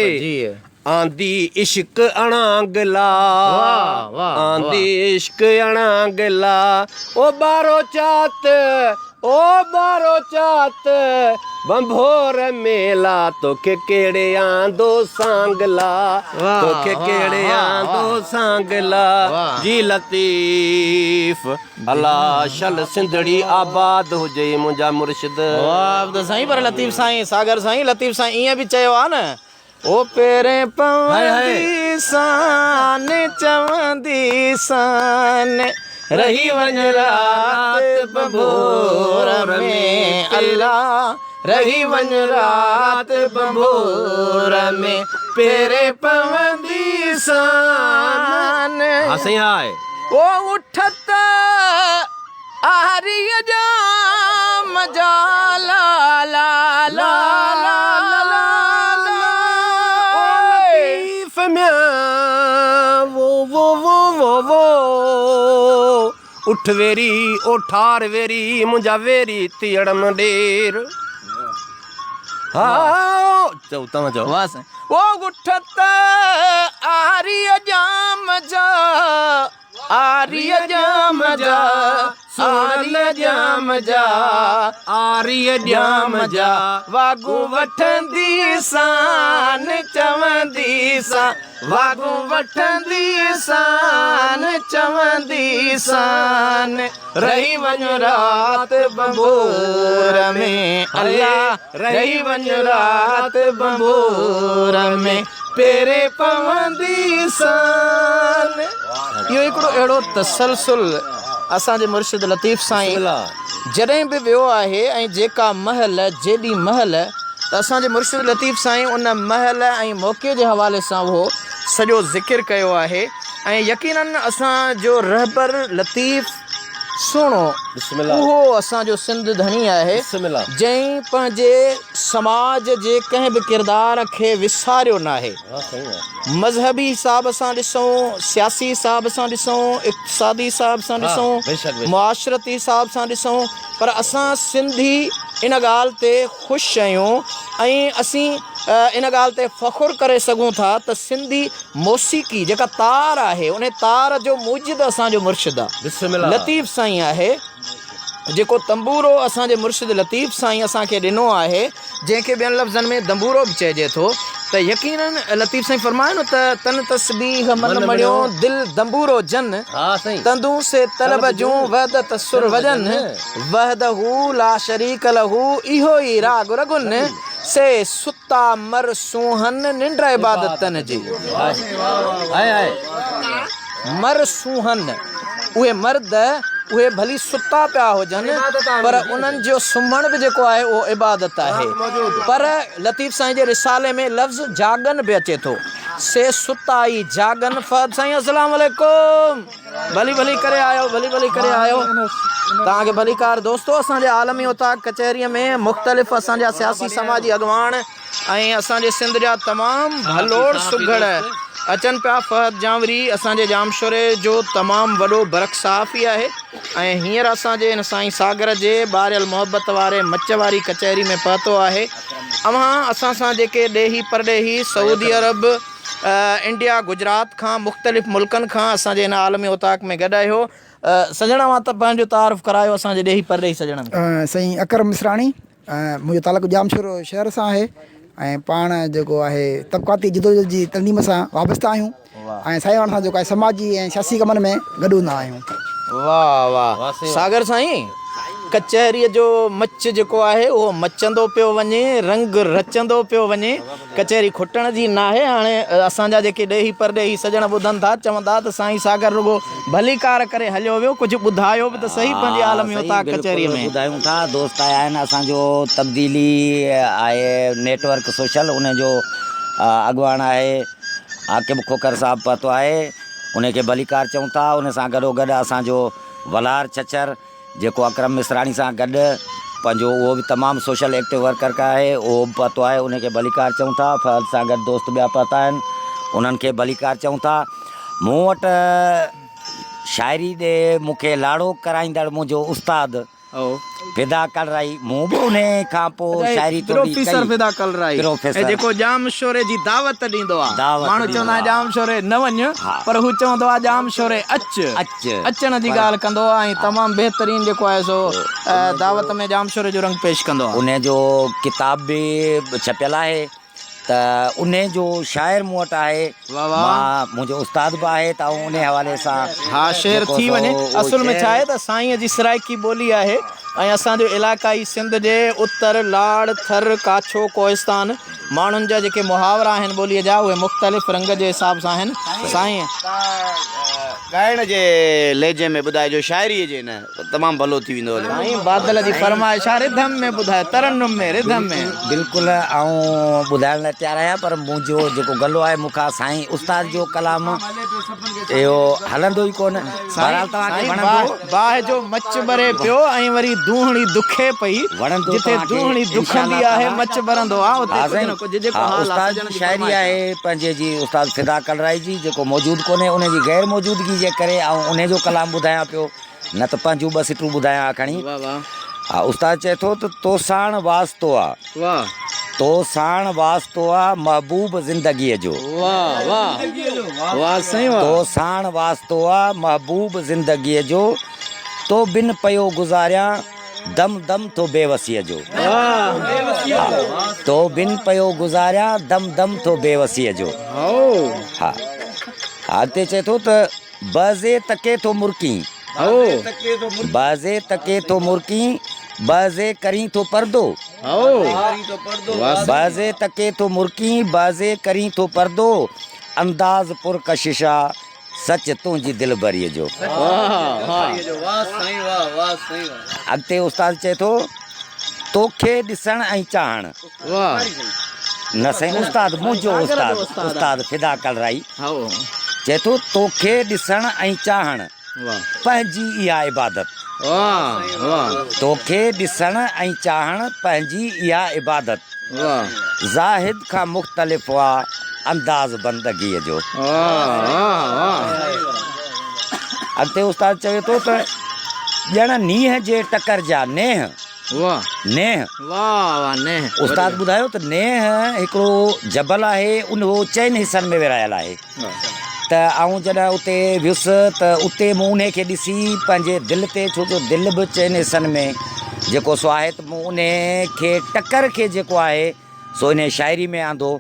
Speaker 9: آندي عشق اڻانگلا آندي عشق اڻانگلا او ٻارو چات او ٻارو چات ڀنڀور ميلا توکي ڪهڙي آندو سانگلا توکي ڪهڙي آندو سانگلا جي لطيف الا شل سنڌڙي آباد هجئي منهنجا مرشد.
Speaker 1: واه عبد سائين پر لطيف سائين ساگر سائين لطيف سائين ائين به چيو آ نه او پيرين پوندي سان چوندي سان رهي وڃ رات ڀنڀور ۾ الله رهي وڃ رات ڀنڀور ۾ پيرين پوندي سان
Speaker 9: ها سائين ها
Speaker 1: او اٺ ته آريء ڄام جا لا لا لا لا لا لا
Speaker 9: او لطيف ميان وو وو وو وو وو اٺ ويري او ٺار ويري منهنجا ويري ٿيڙم ڏير ها چئو توهان چئو.
Speaker 1: واه سائين او اٺ ته آريء ڄام جا آريء ڄام جا، آريء ڄام جا، آريء ڄام جا، واڳون وٺندي سان چوندي سان، واڳون وٺندي سان چوندي سان، رهي وڃ رات ڀنڀور ۾، الله رهي وڃ رات ڀنڀور ۾، پيري پوندي سان. اهو هڪڙو اهڙو تسلسل اسان جي مرشد لطيف سائين جڏهن به ويو آهي ۽ جيڪا مهل جيڏي مهل ته اسان جي مرشد لطيف سائين ان مهل ۽ موقعي جي حوالي سان اهو سڄو ذڪر ڪيو آهي ۽ يقينن اسان جو رهبر لطيف سهڻو اهو اسان جو سنڌ ڌڻي آهي جنهن پنهنجي سماج جي ڪنهن به ڪردار کي وساريو ناهي. مذهبي حساب سان ڏسون، سياسي حساب سان ڏسون، اقتصادي حساب سان ڏسون، معاشرتي حساب سان ڏسون پر اسان سنڌي ان ڳالهه تي خوش آهيون ۽ اسين ان ڳالهه تي فخر ڪري سگهون ٿا ته سنڌي موسيقي جيڪا تار آهي ان تار جو موجد اسان جو مرشد لطيف سائين آهي. جيڪو تنبورو اسان جي مرشد لطيف سائين اسان کي ڏنو آهي، جنهن کي ٻين لفظن ۾ دنبورو به چئجي ٿو ته يقيناً لطيف سائين فرمايو نه ته تن تسبيح من مڙيو دل دنبورو جن، تندون سي طلب جون وحدت سر وڄن، وحده لا شريڪ له اهو ئي راڳ رڳن، سي ستا مر سونهن ننڊ عبادت تن جي. مر سونهن، اهي مرد، اهي ڀلي ستا پيا هجن پر انهن جو سمهڻ به جيڪو آهي اهو عبادت آهي. پر لطيف سائين جي رسالي ۾ لفظ جاڳن به اچي ٿو. سي ستا ئي جاڳن. فهد سائين السلام عليڪم. ڀلي ڀلي ڪري آيو ڀلي ڀلي ڪري آيو توهان کي ڀليڪار دوستو اسان جي عالمي اوطاق ڪچهري ۾ مختلف اسان جا سياسي سماجي اڳواڻ ۽ اسان جي سنڌ جا تمام ڀلوڙ سگهڙ اچن پيا فهد جانوري اسان جي ڄامشوري جو تمام وڏو برک صحافي آهي ۽ هينئر اسان جي هن سائين ساگر جي ٻاريل محبت واري مچ واري ڪچهري ۾ پهتو آهي اوهان اسان سان جيڪي ڏيهي پرڏيهي سعودي عرب انڊيا گجرات کان مختلف ملڪن کان اسان جي هن عالمي اوطاق ۾ گڏ آهيو سڄڻ اوهان ته پنهنجو تعارف ڪرايو اسان جي ڏيهي پرڏيهي سڄڻن کي.
Speaker 10: سائين اڪرم مصراڻي منهنجو تعلق ڄامشورو شهر سان آهي ۽ پاڻ جيڪو آهي طبقاتي جدوجهد جي تنظيم سان وابسته آهيون ۽ سائين وارن سان جيڪو آهي سماجي ۽ سياسي ڪمن ۾ گڏ هوندا آهيون.
Speaker 1: واھ واھ ساگر سائين ڪچهريء جو مچ جيڪو آهي اهو مچندو پيو وڃي رنگ رچندو پيو وڃي ڪچهري کٽڻ جي ناهي هاڻي اسان جا جيڪي ڏيهي پرڏيهي سڄڻ ٻڌن ٿا چوندا ته سائين ساگر رڳو ڀليڪار ڪري هليو ويو ڪجهه ٻڌايو به ته سهي پنهنجي عالمي اوطاق ڪچهريء ۾.
Speaker 2: ٻڌايون ٿا دوست آيا آهن اسان جو تبديلي آهي نيٽ ورڪ سوشل ان جو اڳواڻ آهي عاقب کوکر صاحب پهتو آهي ان کي ڀليڪار چئون ٿا ان سان گڏو گڏ اسان جو ولهار ڇڇر جيڪو اڪرم مصراڻي سان گڏ پنهنجو اهو به تمام سوشل ايڪٽو ورڪر آهي اهو به پهتو آهي ان کي ڀليڪار چئون ٿا فهد سان گڏ دوست ٻيا پهتا آهن انهن کي ڀليڪار چئون ٿا مون وٽ شاعري ڏي مون کي لاڙو ڪرائيندڙ منهنجو استاد فدا ڪلرائي مون به انهي کان پوء شاعري ٿوري ڪئي.
Speaker 1: پروفيسر فدا ڪلرائي ۽ جيڪو ڄام شوري جي دعوت ڏيندو آ ماڻهو چوندا آهن ڄام شوري نه وڃ پر هو چوندو آ ڄام شوري اچ اچڻ جي ڳالهه ڪندو آ ۽ تمام بهترين جيڪو آهي سو دعوت ۾ ڄام شوري جو رنگ پيش ڪندو آ.
Speaker 2: انهي جو ڪتاب به ڇپيل آهي. ته انهي جو شاعر مون وٽ آهي مان منهنجو استاد به آهي ته آئون انهي حوالي سان
Speaker 1: ها شعر ٿي وڃي اصل ۾ ڇا آهي ته سائين جي سرائيڪي ٻولي آهي ۽ اسان جو علائقائي سنڌ جي اتر لاڙ ٿر ڪاڇو ڪوهستان ماڻهن جا جيڪي محاورا آهن ٻولي جا اهي مختلف رنگ جي حساب سان آهن سائين.
Speaker 7: ڳائڻ جي لهجي ۾ ٻڌائجو شاعري جي نه. ته تمام ڀلو ٿي ويندو هليو.
Speaker 1: سائين بادل جي فرمائش آ رڌم ۾ ٻڌاء ترنم ۾ رڌم ۾.
Speaker 2: بلڪل آئون ٻڌائڻ لاء تيار آهيان پر منهنجو جيڪو گلو آهي مون کان سائين استاد جو ڪلام اهو هلندو ئي ڪونه بهرحال توهان کي وڻندو.
Speaker 1: باهه جو مچ ٻري پيو ۽ وري دونهڻي دکي پئي
Speaker 2: وڻندو
Speaker 1: جتي
Speaker 2: توهان کي
Speaker 1: دونهڻي
Speaker 2: انشاء
Speaker 1: دکندي
Speaker 2: الله
Speaker 1: آهي
Speaker 2: تعاليٰ.
Speaker 1: مچ ٻرندو آ اتي
Speaker 2: ها
Speaker 1: ڪجهه
Speaker 2: سائين
Speaker 1: نه ڪجهه جيڪو
Speaker 2: ها
Speaker 1: حال آ
Speaker 2: استاد
Speaker 1: سڄڻ
Speaker 2: جي
Speaker 1: جي
Speaker 2: شاعري
Speaker 1: فرمائش آ.
Speaker 2: آهي پنهنجي جي استاد فدا ڪلرائي جي جيڪو موجود ڪونهي ان جي غير موجودگي جي ڪري آئون انهي جو ڪلام ٻڌايان پيو. نه ته پنهنجون ٻه سٽون ٻڌايان ها کڻي. ها استاد چئي ٿو ته توساڻ واسطو آ. تو ساڻ واسطو آ محبوب زندگيء جو. تو ساڻ واسطو آ محبوب زندگيء جو. تو بن پيو گذاريان دم دم ٿو بيوسيء جو. ها تو بن پيو گذاريان دم دم ٿو بيوسيء جو. ها اڳتي چئي ٿو ته. بعضي تڪي ٿو مرڪين. بعضي تڪي ٿو مرڪين، بعضي ڪرين ٿو پردو. بعضي تڪي ٿو مرڪين، بعضي ڪرين ٿو پردو. انداز پرڪشش آ، سچ تنهنجي دلبريء جو. اڳتي استاد چئي ٿو، توکي ڏسڻ ۽ چاهڻ. نه سائين استاد منهنجو استاد استاد فدا ڪلرائي چئي ٿو توکي ڏسڻ ۽ چاهڻ پنهنجي اها عبادت توکي ڏسڻ ۽ چاهڻ پنهنجي اها عبادت زاهد کان مختلف آ انداز بندگيء جو اڳتي استاد چوي ٿو ته ڄڻ نينهن جي ٽڪر جا نينهن نينهن. استاد ٻڌايو ته نينهن هڪڙو جبل آهي اهو چئن حصن ۾ ورهايل آهي ته آئون جڏهن اتي ويس ته اتي مون انهي کي ڏسي پنهنجي دل تي ڇو جو دل به چئن حصن ۾ جيڪو سو آهي ته مون انهي کي ٽڪر کي جيڪو آهي سو انهي شاعري ۾ آندو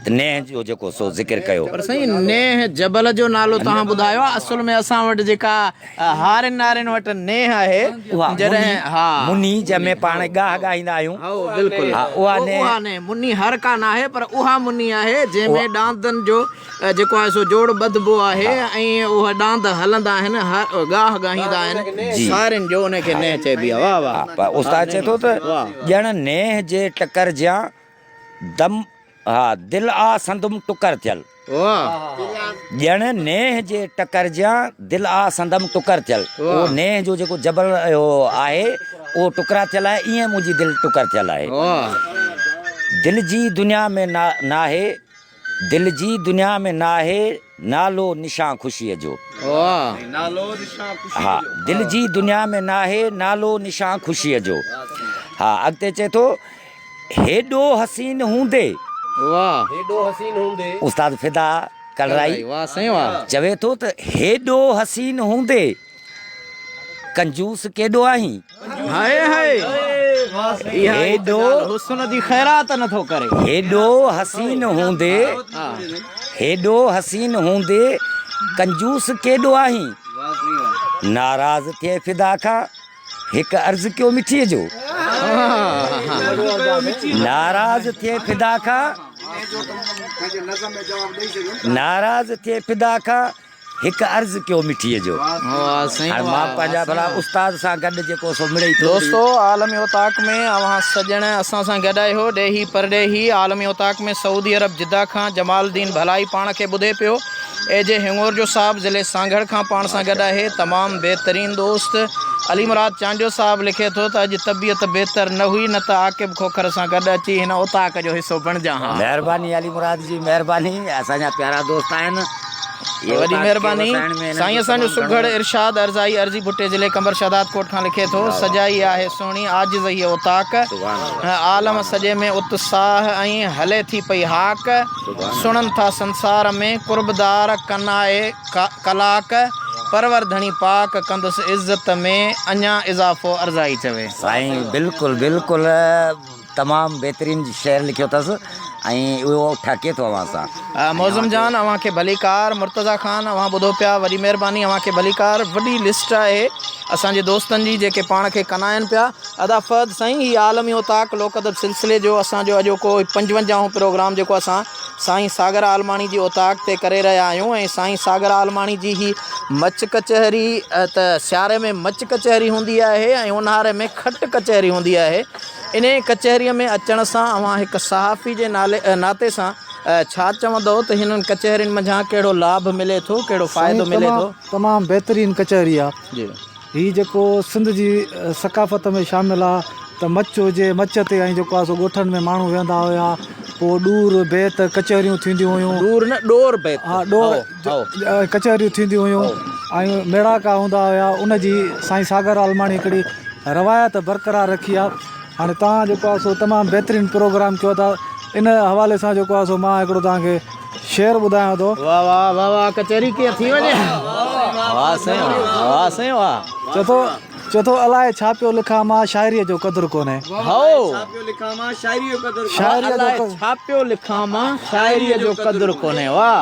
Speaker 2: ته نينهن جو جيڪو سو ذڪر ڪيو.
Speaker 1: پر سائين نينهن جبل جو نالو توهان ٻڌايو آهي اصل ۾ اسان وٽ جيڪا هارين نارين وٽ نينهن آهي
Speaker 2: اها
Speaker 1: جڏهن ها
Speaker 2: مني جنهن ۾ پاڻ ڳاهه ڳائيندا آهيون
Speaker 1: هائو بلڪل
Speaker 2: ها اها نينهن
Speaker 1: اها نينهن مني هر ڪا ناهي پر اها مني آهي جنهن ۾ ڏاندن جو جيڪو آهي سو جوڙ ٻڌبو آهي ۽ اها ڏاند هلندا آهن ڳاهه ڳائيندا آهن سارين جو ان کي نينهن چئبي آهي واه واه.
Speaker 2: پر استاد چئي ٿو ته ڄڻ نينهن جي ٽڪر جيان دم ها دل آ سندم ٽڪر ٿيل. ڄڻ نينهن جي ٽڪر جيان دل آ سندم ٽڪر ٿيل. اهو نينهن جو جيڪو جبل اهو آهي اهو ٽڪرا ٿيل آهي ايئن منهنجي دل ٽڪر ٿيل آهي. دل جي دنيا ۾ ناهي دل جي دنيا ۾ ناهي نالو نشان خوشيء جو. ها دل جي دنيا ۾ ناهي نالو نشان خوشيء جو. ها اڳتي چئي ٿو. هيڏو حسين هوندي.
Speaker 1: واه.
Speaker 9: هيڏو حسين هوندي.
Speaker 2: استاد فدا ڪلرائي
Speaker 1: واه سائين واه.
Speaker 2: چوي ٿو ته هيڏو حسين هوندي ڪنجوس ڪيڏو آهين.
Speaker 1: هائي هائي اها ئي ته ڳالهه حسن جي خيرات نه ٿو ڪري.
Speaker 2: هيڏو حسين هوندي هيڏو حسين هوندي ڪنجوس ڪيڏو آهين. ناراض ٿئي فدا کان. هڪ عرض ڪيو مٺيء جو. ناراض ٿئي فدا کان. ناراض ٿئي فدا کان هڪ عرض ڪيو مٺيء جو. هاڻي مان پنهنجا ڀلا استاد سان گڏ جيڪو سو مڙئي ٿوري.
Speaker 1: دوستو عالمي اوطاق ۾ اوهان سڄڻ اسان سان گڏ آهيو ڏيهي پرڏيهي عالمي اوطاق ۾ سعودي عرب جده کان جمال الدين ڀلائي پاڻ کي ٻڌي پيو. اي جي هڱورجو صاحب ضلعي سانگهڙ کان پاڻ سان گڏ آهي. تمام بهترين دوست علي مراد چانڊيو صاحب لکي ٿو ته اڄ طبيعت بهتر نه هئي نه ته عاقب کوکر سان گڏ اچي هن اوطاق جو حصو بڻجان ها.
Speaker 2: مهرباني علي مراد جي مهرباني اسان جا پيارا دوست آهن اهي
Speaker 1: وڏي
Speaker 2: اوطاق کي
Speaker 1: مهرباني
Speaker 2: وسائڻ ۾ هنن
Speaker 1: سائين
Speaker 2: جو
Speaker 1: اسان جو
Speaker 2: تمام
Speaker 1: سگهڙ
Speaker 2: گهڻو
Speaker 1: ارشاد ارزائي ارضي ڀٽي ضلعي قمبر شهدادڪوٽ کان لکي ٿو سجائي آهي سهڻي عاجز هيء اوطاق
Speaker 2: سبحان الله
Speaker 1: عالم
Speaker 2: سبحان الله
Speaker 1: سڄي ۾ اتساهه ۽ هلي ٿي پئي هاڪ. سڻن ٿا سنسار ۾، قربدار ڪنائي ڪلاڪ، پرور ڌڻي پاڪ، ڪندس عزت ۾، اڃا اضافو ارزائي چوي.
Speaker 2: سائين بلڪل بلڪل تمام بهترين شعر لکيو اٿس ۽ اهو ٺهڪي ٿو اوهان سان.
Speaker 1: معظم جان اوهان کي ڀليڪار مرتضيٰ خان اوهان ٻڌو پيا وڏي مهرباني اوهان کي ڀليڪار وڏي لسٽ آهي اسان جي دوستن جي جيڪي پاڻ کي ڪنائن پيا. ادا فهد سائين هي عالمي اوطاق لوڪ ادب سلسلي جو اسان جو اڄوڪو پنجونجاهون پروگرام جيڪو اسان سائين ساگر عالماڻي جي اوطاق تي ڪري رهيا آهيون ۽ سائين ساگر عالماڻي جي هي مچ ڪچهري ته سياري ۾ مچ ڪچهري هوندي آهي ۽ اونهاري ۾ کٽ ڪچهري هوندي آهي انهي ڪچهري ۾ اچڻ سان اوهان هڪ صحافي جي نالي ناتي سان ڇا چوندؤ ته هنن ڪچهرين منجهان ڪهڙو لاڀ ملي ٿو ڪهڙو فائدو
Speaker 11: سائين
Speaker 1: ملي ٿو.
Speaker 11: تمام تمام بهترين ڪچهري آ.
Speaker 1: جي.
Speaker 11: هي جيڪو سنڌ جي ثقافت ۾ شامل آ ته مچ هجي مچ تي ۽ جيڪو آ سو ڳوٺن ۾ ماڻهو ويهندا هيا پوء ڏور بيت ڪچهريون ٿينديون هيون.
Speaker 1: ڏور نه ڏور بيت.
Speaker 11: ها ڏور ڪچهريون ٿينديون هيون ۽ ميڙاڪا هوندا هيا ان جي سائين ساگر عالماڻي هڪڙي روايت برقرار رکي آ هاڻي توهان جيڪو آ سو تمام بهترين پروگرام ڪيو ٿا ان حوالي سان جيڪو آ سو مان هڪڙو توهان کي شعر ٻڌايان ٿو.
Speaker 1: واه واه واه واه ڪچهري ڪيئن ٿي وڃي واه سائين واه واه سائين واه.
Speaker 11: چئي ٿو چئي ٿو الائي ڇا پيو لکان مان شاعريء جو قدر ڪونهي.
Speaker 1: هائو
Speaker 8: ڇا پيو لکان مان شاعريء جو قدر ڪونهي.
Speaker 11: شاعريء جو
Speaker 1: الائي
Speaker 11: قدر.
Speaker 1: ڇا پيو لکان مان شاعريء جو قدر ڪونهي واه.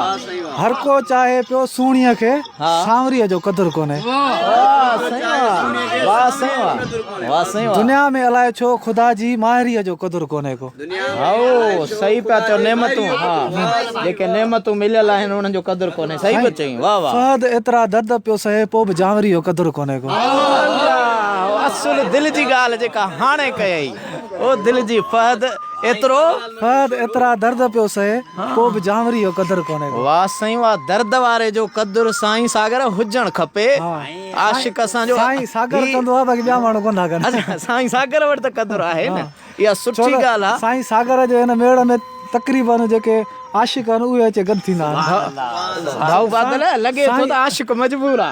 Speaker 11: هر ڪو چاهي پيو سهڻيء کي سانوريء جو قدر ڪونهي.
Speaker 1: واه سائين واه واه سائين واه واه سائين واه.
Speaker 11: دنيا ۾ الائي ڇو خدا جي ماهريء جو قدر ڪونهي ڪو.
Speaker 1: هائو صحيح پيا چئو نعمتون ها جيڪي نعمتون مليل آهن انهن جو قدر ڪونهي صحيح پيو چئين واه واه.
Speaker 11: فهد ايترا درد پيو سهي پو به جانوري جو قدر ڪونهي ڪو.
Speaker 1: الله اصل دل جي ڳالهه جيڪا هاڻي ڪيئي او دل جي فهد ايترو.
Speaker 11: فهد ايترا درد پيو سهي پو به جانوري جو قدر ڪونهي ڪو.
Speaker 1: واه سائين واه درد واري جو قدر سائين ساگر هجڻ کپي عاشق اسان جو
Speaker 11: سائين ساگر ڪندو آ باقي ٻيا ماڻهو ڪونه ٿا ڪن.
Speaker 1: اڇا سائين ساگر وٽ ته قدر آهي نه. اها سٺي ڳالهه آ.
Speaker 11: سائين ساگر جي هن ميڙ ۾ تقريبن جيڪي عاشق آهن اهي اچي گڏ ٿيندا آهن.
Speaker 1: ڀائو بادل لڳي ٿو ته عاشق مجبور آ.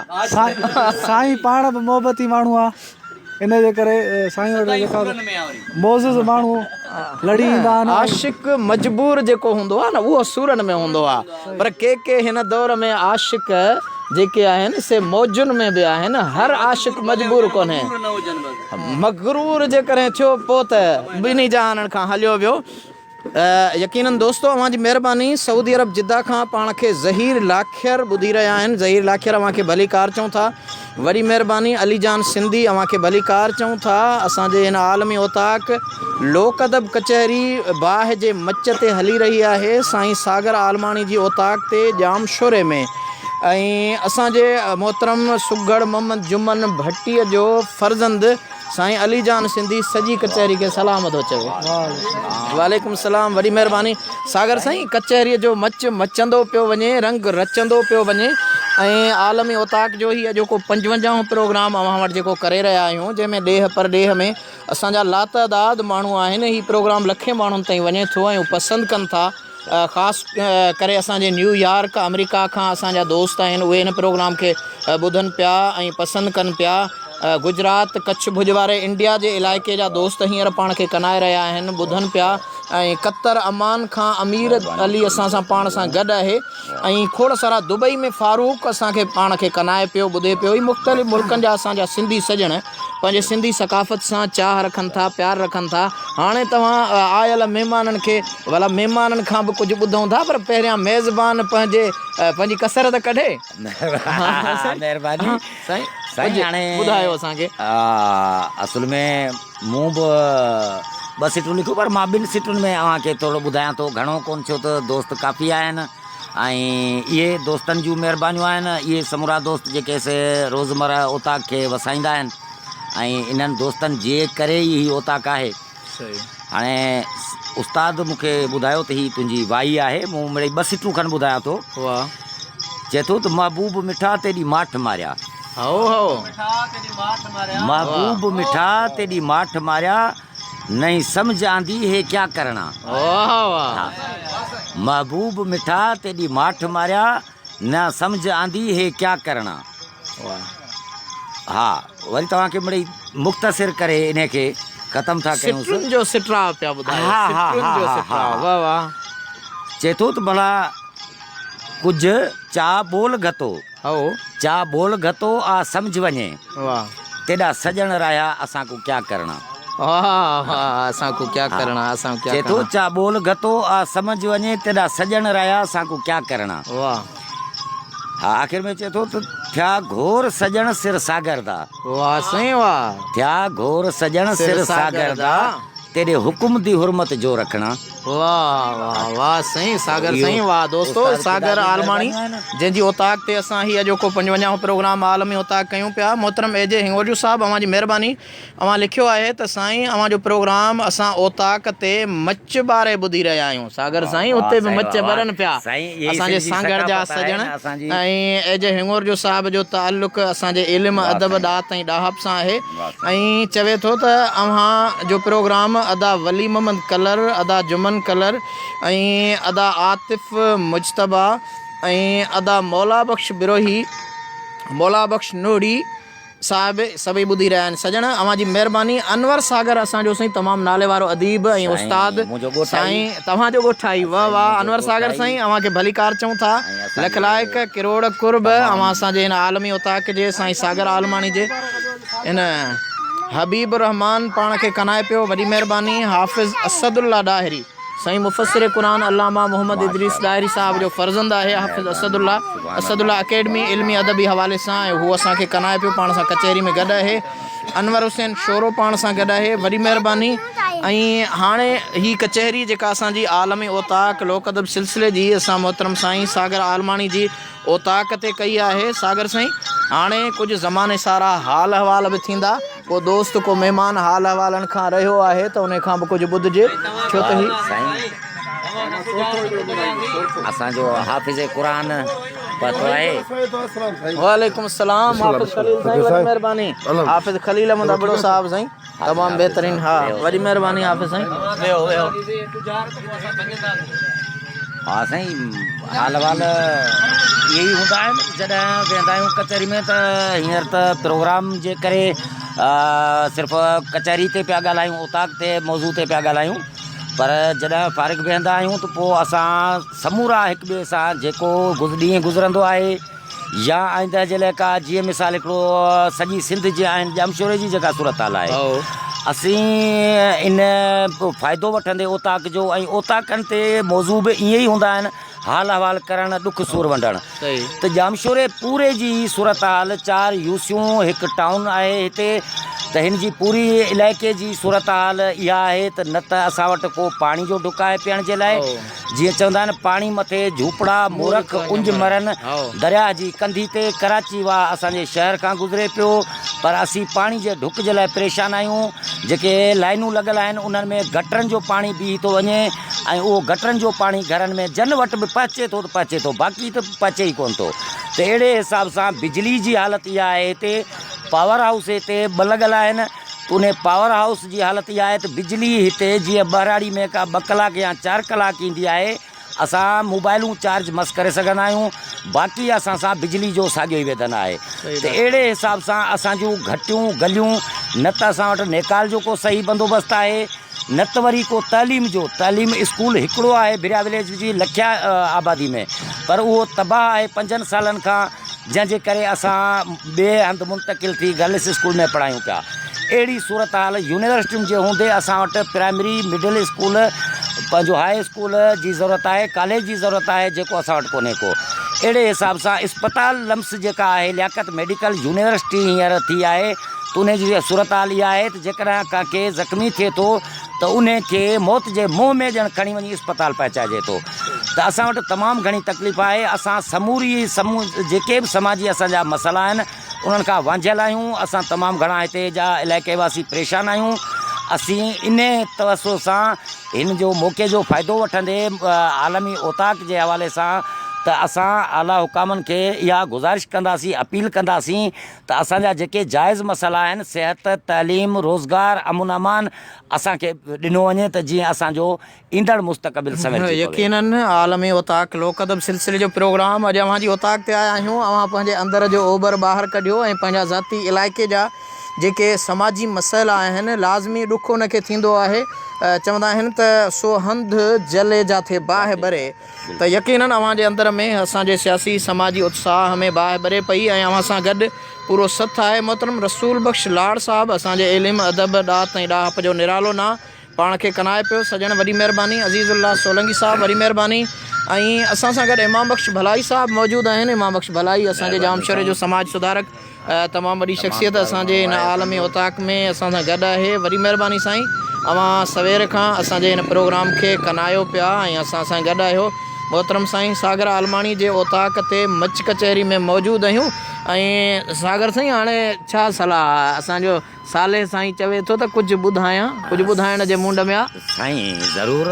Speaker 11: سائين پاڻ به محبتي ماڻهو آ ان جي ڪري سائين وٽ جيڪا معزز ماڻهو لڙي ايندا آهن.
Speaker 1: عاشق مجبور جيڪو هوندو آ نه اهو سورن ۾ هوندو آ پر ڪي ڪي هن دور ۾ عاشق جيڪي آهن سي موجن ۾ به آهن هر عاشق مجبور ڪونهي. مغرور جيڪڏهن ٿيو پوء ته ٻنهي جهانن کان هليو ويو. يقينن دوستو اوهان جي مهرباني سعودي عرب جده کان پاڻ کي ظهير لاکير ٻڌي رهيا آهن ظهير لاکير اوهان کي ڀليڪار چئون ٿا وڏي مهرباني علي جان سنڌي اوهان کي ڀليڪار چئون ٿا اسان جي هن عالمي اوطاق لوڪ ادب ڪچهري باهه جي مچ تي هلي رهي آهي سائين ساگر عالماڻي جي اوطاق تي ڄامشوري ۾ ۽ اسان جي محترم سگهڙ محمد جمن ڀٽيء جو فرزند سائين علي جان سنڌي سڄي ڪچهري کي سلام ٿو چوي. وعليڪم السلام وڏي مهرباني ساگر سائين ڪچهري جو مچ مچندو پيو وڃي رنگ رچندو پيو وڃي ۽ عالمي اوطاق جو هي اڄوڪو پنجونجاهون پروگرام اوهان وٽ جيڪو ڪري رهيا آهيون جنهن ۾ ڏيهه پرڏيهه ۾ اسان جا لاتعداد ماڻهو آهن هي پروگرام لکين ماڻهن تائين وڃي ٿو ۽ هو پسند ڪن ٿا خاص ڪري اسان جي نيو يارڪ آمريڪا کان اسان جا دوست آهن اهي هن پروگرام کي ٻڌن پيا ۽ پسند ڪن پيا گجرات ڪڇ ڀڄ واري انڊيا جي علائقي جا دوست هينئر پاڻ کي ڪنائي رهيا آهن ٻڌن پيا ۽ قطر عمان کان امير علي اسان سان پاڻ سان گڏ آهي ۽ کوڙ سارا دبئي ۾ فاروق اسان کي پاڻ کي ڪنائي پيو ٻڌي پيو هي مختلف ملڪن جا اسان جا سنڌي سڄڻ پنهنجي سنڌي ثقافت سان چاهه رکن ٿا پيار رکن ٿا هاڻي توهان آيل مهمانن کي ڀلا مهمانن کان به ڪجهه ٻڌون ٿا پر پهريان ميزبان پنهنجي پنهنجي ڪسر ته ڪڍي.
Speaker 2: مهرباني
Speaker 1: سائين
Speaker 2: سائين هاڻي
Speaker 1: ٻڌايو اسان کي.
Speaker 2: اصل ۾ مون به ٻه سٽون لکيون پر مان ٻن سٽن ۾ اوهان کي ٿورو ٻڌايان ٿو گهڻو ڪونه ڇو ته دوست ڪافي آهن. ۽ اهي دوستن جون مهربانيون آهن اهي سمورا دوست جيڪي سي روزمره اوطاق کي وسائيندا آهن ۽ انهن دوستن جي ڪري ئي هي اوطاق آهي هاڻي استاد مون کي ٻڌايو ته هي تنهنجي وائي آهي مون مڙئي ٻه سٽون کن ٻڌايان ٿو چئي ٿو ته محبوب مٺا تيڏي ماٺ ماريا محبوب مٺا تيڏي ماٺ ماريا نئين سمجھ آندي هي ڪيا ڪرڻا. محبوب مٺا تيڏي ماٺ ماريا نه سمجھ آندي هي ڪيا ڪرڻا. ها وري توهان کي مڙئي مختصر ڪري انهي کي ختم ٿا ڪيون.
Speaker 1: سٽن جو سٽراء پيا ٻڌايو سٽن جو سٽراء واه واه.
Speaker 2: چئي ٿو ته ڀلا ڪجھ چا ٻول گهتو.
Speaker 1: هئو.
Speaker 2: چا ٻول گهتو آ سمجھ وڃي.
Speaker 1: واه.
Speaker 2: تيڏا سڄڻ راهيا اسان ڪو ڪيا ڪرڻا.
Speaker 1: واه واه اسان ڪو ڪيا ڪرڻا اسان ڪو ڪيا
Speaker 2: چئي ٿو
Speaker 1: ڪرڻا.
Speaker 2: چا ٻول گهتو آ سمجھ وڃي تيڏا سڄڻ راهيا اسان ڪو ڪيا ڪرڻا.
Speaker 1: واه.
Speaker 2: ها آخر ۾ چئي ٿو ته ٿيا گهور سڄڻ سر ساگر دا.
Speaker 1: واه سائين واه.
Speaker 2: ٿيا گهور سڄڻ سر ساگر دا. تيڏي حڪم the حرمت جو رکڻا.
Speaker 1: واه واه واه سائين ساگر سائين واه دوستو ساگر عالماڻي جنهن جي اوطاق تي اسان هي اڄوڪو پنجونجاهون پروگرام عالمي اوطاق ڪيون پيا محترم اي جي هنڱورجو صاحب اوهان جي مهرباني اوهان لکيو آهي ته سائين اوهان جو پروگرام اسان اوطاق تي مچ ٻاري ٻڌي رهيا آهيون ساگر سائين اتي به مچ ٻرن پيا اسان جي سانگهڙ جا سڄڻ ۽ اي جي هنڱورجو صاحب جو تعلق اسان جي علم ادب ڏات ۽ ڏاهپ سان آهي ۽ چوي ٿو ته اوهان جو پروگرام ادا ولي محمد ڪلر، ادا جمن ڪلر ۽ ادا عاطف مجتبيٰ ۽ ادا مولا بخش بروهي، مولا بخش نوحڙي صاحب سڀئي ٻڌي رهيا آهن. سڄڻ اوهان جي مهرباني. انور ساگر اسان جو سائين تمام نالي وارو اديب ۽ استاد سائين توهان جو ڳوٺائي واه واه انور ساگر سائين اوهان کي ڀليڪار چئون ٿا. لک لائق ڪروڙ قرب اوهان اسان جي هن عالمي اوطاق جي سائين ساگر عالماڻي جي ان حبيب الرحمان پاڻ کي ڪنائي پيو وڏي مهرباني حافظ اسد الله ڏاهري سائين مفسر قرآن علامه محمد ادريس ڏاهري صاحب جو فرزند آهي حافظ اسد الله اسد الله اڪيڊمي علمي ادبي حوالي سان ۽ هو اسان کي ڪنائي پيو پاڻ سان ڪچهري ۾ گڏ آهي انور حسين شورو پاڻ سان گڏ آهي وڏي مهرباني ۽ هاڻي هي ڪچهري جيڪا اسان جي عالمي اوطاق لوڪ ادب سلسلي جي اسان محترم سائين ساگر عالماڻي جي اوطاق تي ڪئي آهي ساگر سائين هاڻي ڪجهه زماني سارا حال احوال به ٿيندا ڪو دوست ڪو مهمان حال احوالن کان رهيو آهي ته انهي کان به ڪجهه ٻڌجي ڇو ته هي
Speaker 2: سائين اسان جو حافظ قرآن پهتو آهي.
Speaker 1: وعليڪم السلام حافظ خليل سائين وڏي مهرباني حافظ خليل احمد ابڙو صاحب سائين تمام بهترين ها وڏي مهرباني حافظ سائين ويهو ويهو.
Speaker 2: ها سائين حال احوال اهي ئي هوندا آهن جڏهن ويهندا آهيون ڪچهري ۾ ته هينئر ته پروگرام جي ڪري صرف ڪچهري تي پيا ڳالهايون اوطاق تي موضوع تي پيا ڳالهايون پر جڏهن فارغ ويهندا آهيون ته پوء اسان سمورا هڪ ٻئي سان جيڪو ڏينهن گذرندو آهي يا آئنده جي لاء ڪا جيئن مثال هڪڙو سڄي سنڌ جي آهن ڄامشوري جي جيڪا صورتحال آهي اسين ان فائدو وٺندي اوطاق جو ۽ اوطاقن تي موضوع به ائين ئي هوندا آهن. حال احوال ڪرڻ، ڏک سور ونڊڻ ته ڄامشوري پوري جي هي صورتحال چار يوسيون هڪ ٽائون آهي هتي ته هن جي پوري علائقي جي صورتحال اها آهي ته نه ته اسان وٽ ڪو پاڻي جو ڍڪ آهي پيئڻ جي لاء جيئن چوندا آهن پاڻي مٿي جهوپڙا مورک اڃ مرن درياهه جي ڪنڌي تي ڪراچي واهه اسان جي شهر کان گذري پيو پر اسين پاڻي جي ڍڪ جي لاء پريشان آهيون جيڪي لائنون لڳل آهن انهن ۾ گٽرن جو پاڻي بيهي ٿو وڃي ۽ اهو گٽرن جو پاڻي گهرن ۾ جن وٽ به پهچي ٿو ته پهچي ٿو باقي ته پهچي ئي ڪونه ٿو ته اهڙي حساب سان بجلي جي حالت اها آهي هتي پاور هائوس هتي ٻه لڳل آهن ته انهي پاور هائوس جي حالت اها آهي ته بجلي هتي جيئن ٻهراڙي ۾ ڪا ٻه ڪلاڪ يا چار ڪلاڪ ايندي آهي اسان موبائلون چارج مس ڪري سگهندا آهيون باقي اسان سان بجلي جو ساڳيو ئي ويڌن آهي ته اهڙي حساب سان اسان جون گهٽيون گليون نه ته اسان وٽ نيڪال جو ڪو صحيح بندوبست آهي نه ته وري ڪو تعليم جو تعليم اسڪول هڪڙو آهي ڀريا وليج جي لکيا آبادي ۾ پر اهو تباهه آهي پنجن سالن کان جنهن جي ڪري اسان ٻئي هنڌ منتقل ٿي گرلس اسڪول ۾ پڙهايون پيا. اهڙي صورتحال يونيورسٽين جي هوندي اسان وٽ پرائمري، مڊل اسڪول، پنهنجو هاء اسڪول جي ضرورت آهي، ڪاليج جي ضرورت آهي جيڪو اسان وٽ ڪونهي ڪو. اهڙي حساب سان اسپتال لمس جيڪا آهي لياقت ميڊيڪل يونيورسٽي هينئر ٿي آهي ته انهي جي صورتحال اها آهي ته جيڪڏهن ڪنهن کي زخمي ٿئي ٿو ته انهي کي موت جي منهن ۾ ڄڻ کڻي وڃي اسپتال پهچائجي ٿو ته اسان وٽ تمام گهڻي تڪليف آهي اسان سموري جيڪي به سماجي اسان جا مسئلا آهن انهن کان وانجهيل آهيون اسان تمام گهڻا هتي جا علائقي واسي پريشان آهيون اسين انهي توسع سان هن جو موقعي جو فائدو وٺندي عالمي اوطاق جي حوالي سان ته اسان اعليٰ حڪامن کي اها گذارش ڪنداسين اپيل ڪنداسين ته اسان جا جيڪي جائز مسئلا آهن صحت، تعليم، روزگار، امن امان اسان کي ڏنو وڃي ته جيئن اسان جو ايندڙ مستقبل سنورجي پوي.
Speaker 1: يقينن عالمي اوطاق لوڪ ادب سلسلي جو پروگرام اڄ اوهان جي اوطاق تي آيا آهيون اوهان پنهنجي اندر جو اوٻر ٻاهر ڪڍيو ۽ پنهنجا ذاتي علائقي جا جيڪي سماجي مسئلا آهن لازمي ڏک ان کي ٿيندو آهي چوندا آهن ته سو هنڌ جلي جاٿي باهه ٻري ته يقينن اوهان جي اندر ۾ اسان جي سياسي سماجي اتساهه ۾ باهه ٻري پئي ۽ اوهان سان گڏ پورو سٿ آهي. محترم رسول بخش لاڙ صاحب اسان جي علم، ادب، ڏات ۽ ڏاهپ جو نرالو نانء پاڻ کي ڪنائي پيو. سڄڻ وڏي مهرباني. عزيز الله سولنگي صاحب وڏي مهرباني ۽ اسان سان گڏ امام بخش ڀلائي صاحب موجود آهن. امام بخش ڀلائي اسان جي ڄامشوري جو سماج سڌارڪ تمام وڏي شخصيت اسان جي هن عالمي اوطاق ۾ اسان سان گڏ آهي وڏي مهرباني سائين اوهان سوير کان اسان جي هن پروگرام کي ڪنايو پيا ۽ اسان سان گڏ آهيو محترم سائين ساگر عالماڻي جي اوطاق تي مچ ڪچهري ۾ موجود آهيون ۽ ساگر سائين هاڻي ڇا صلاح آهي اسان جو صالح سائين چوي ٿو ته ڪجهه ٻڌايان، ڪجهه ٻڌائڻ جي مونڊ ۾ آ.
Speaker 2: سائين ضرور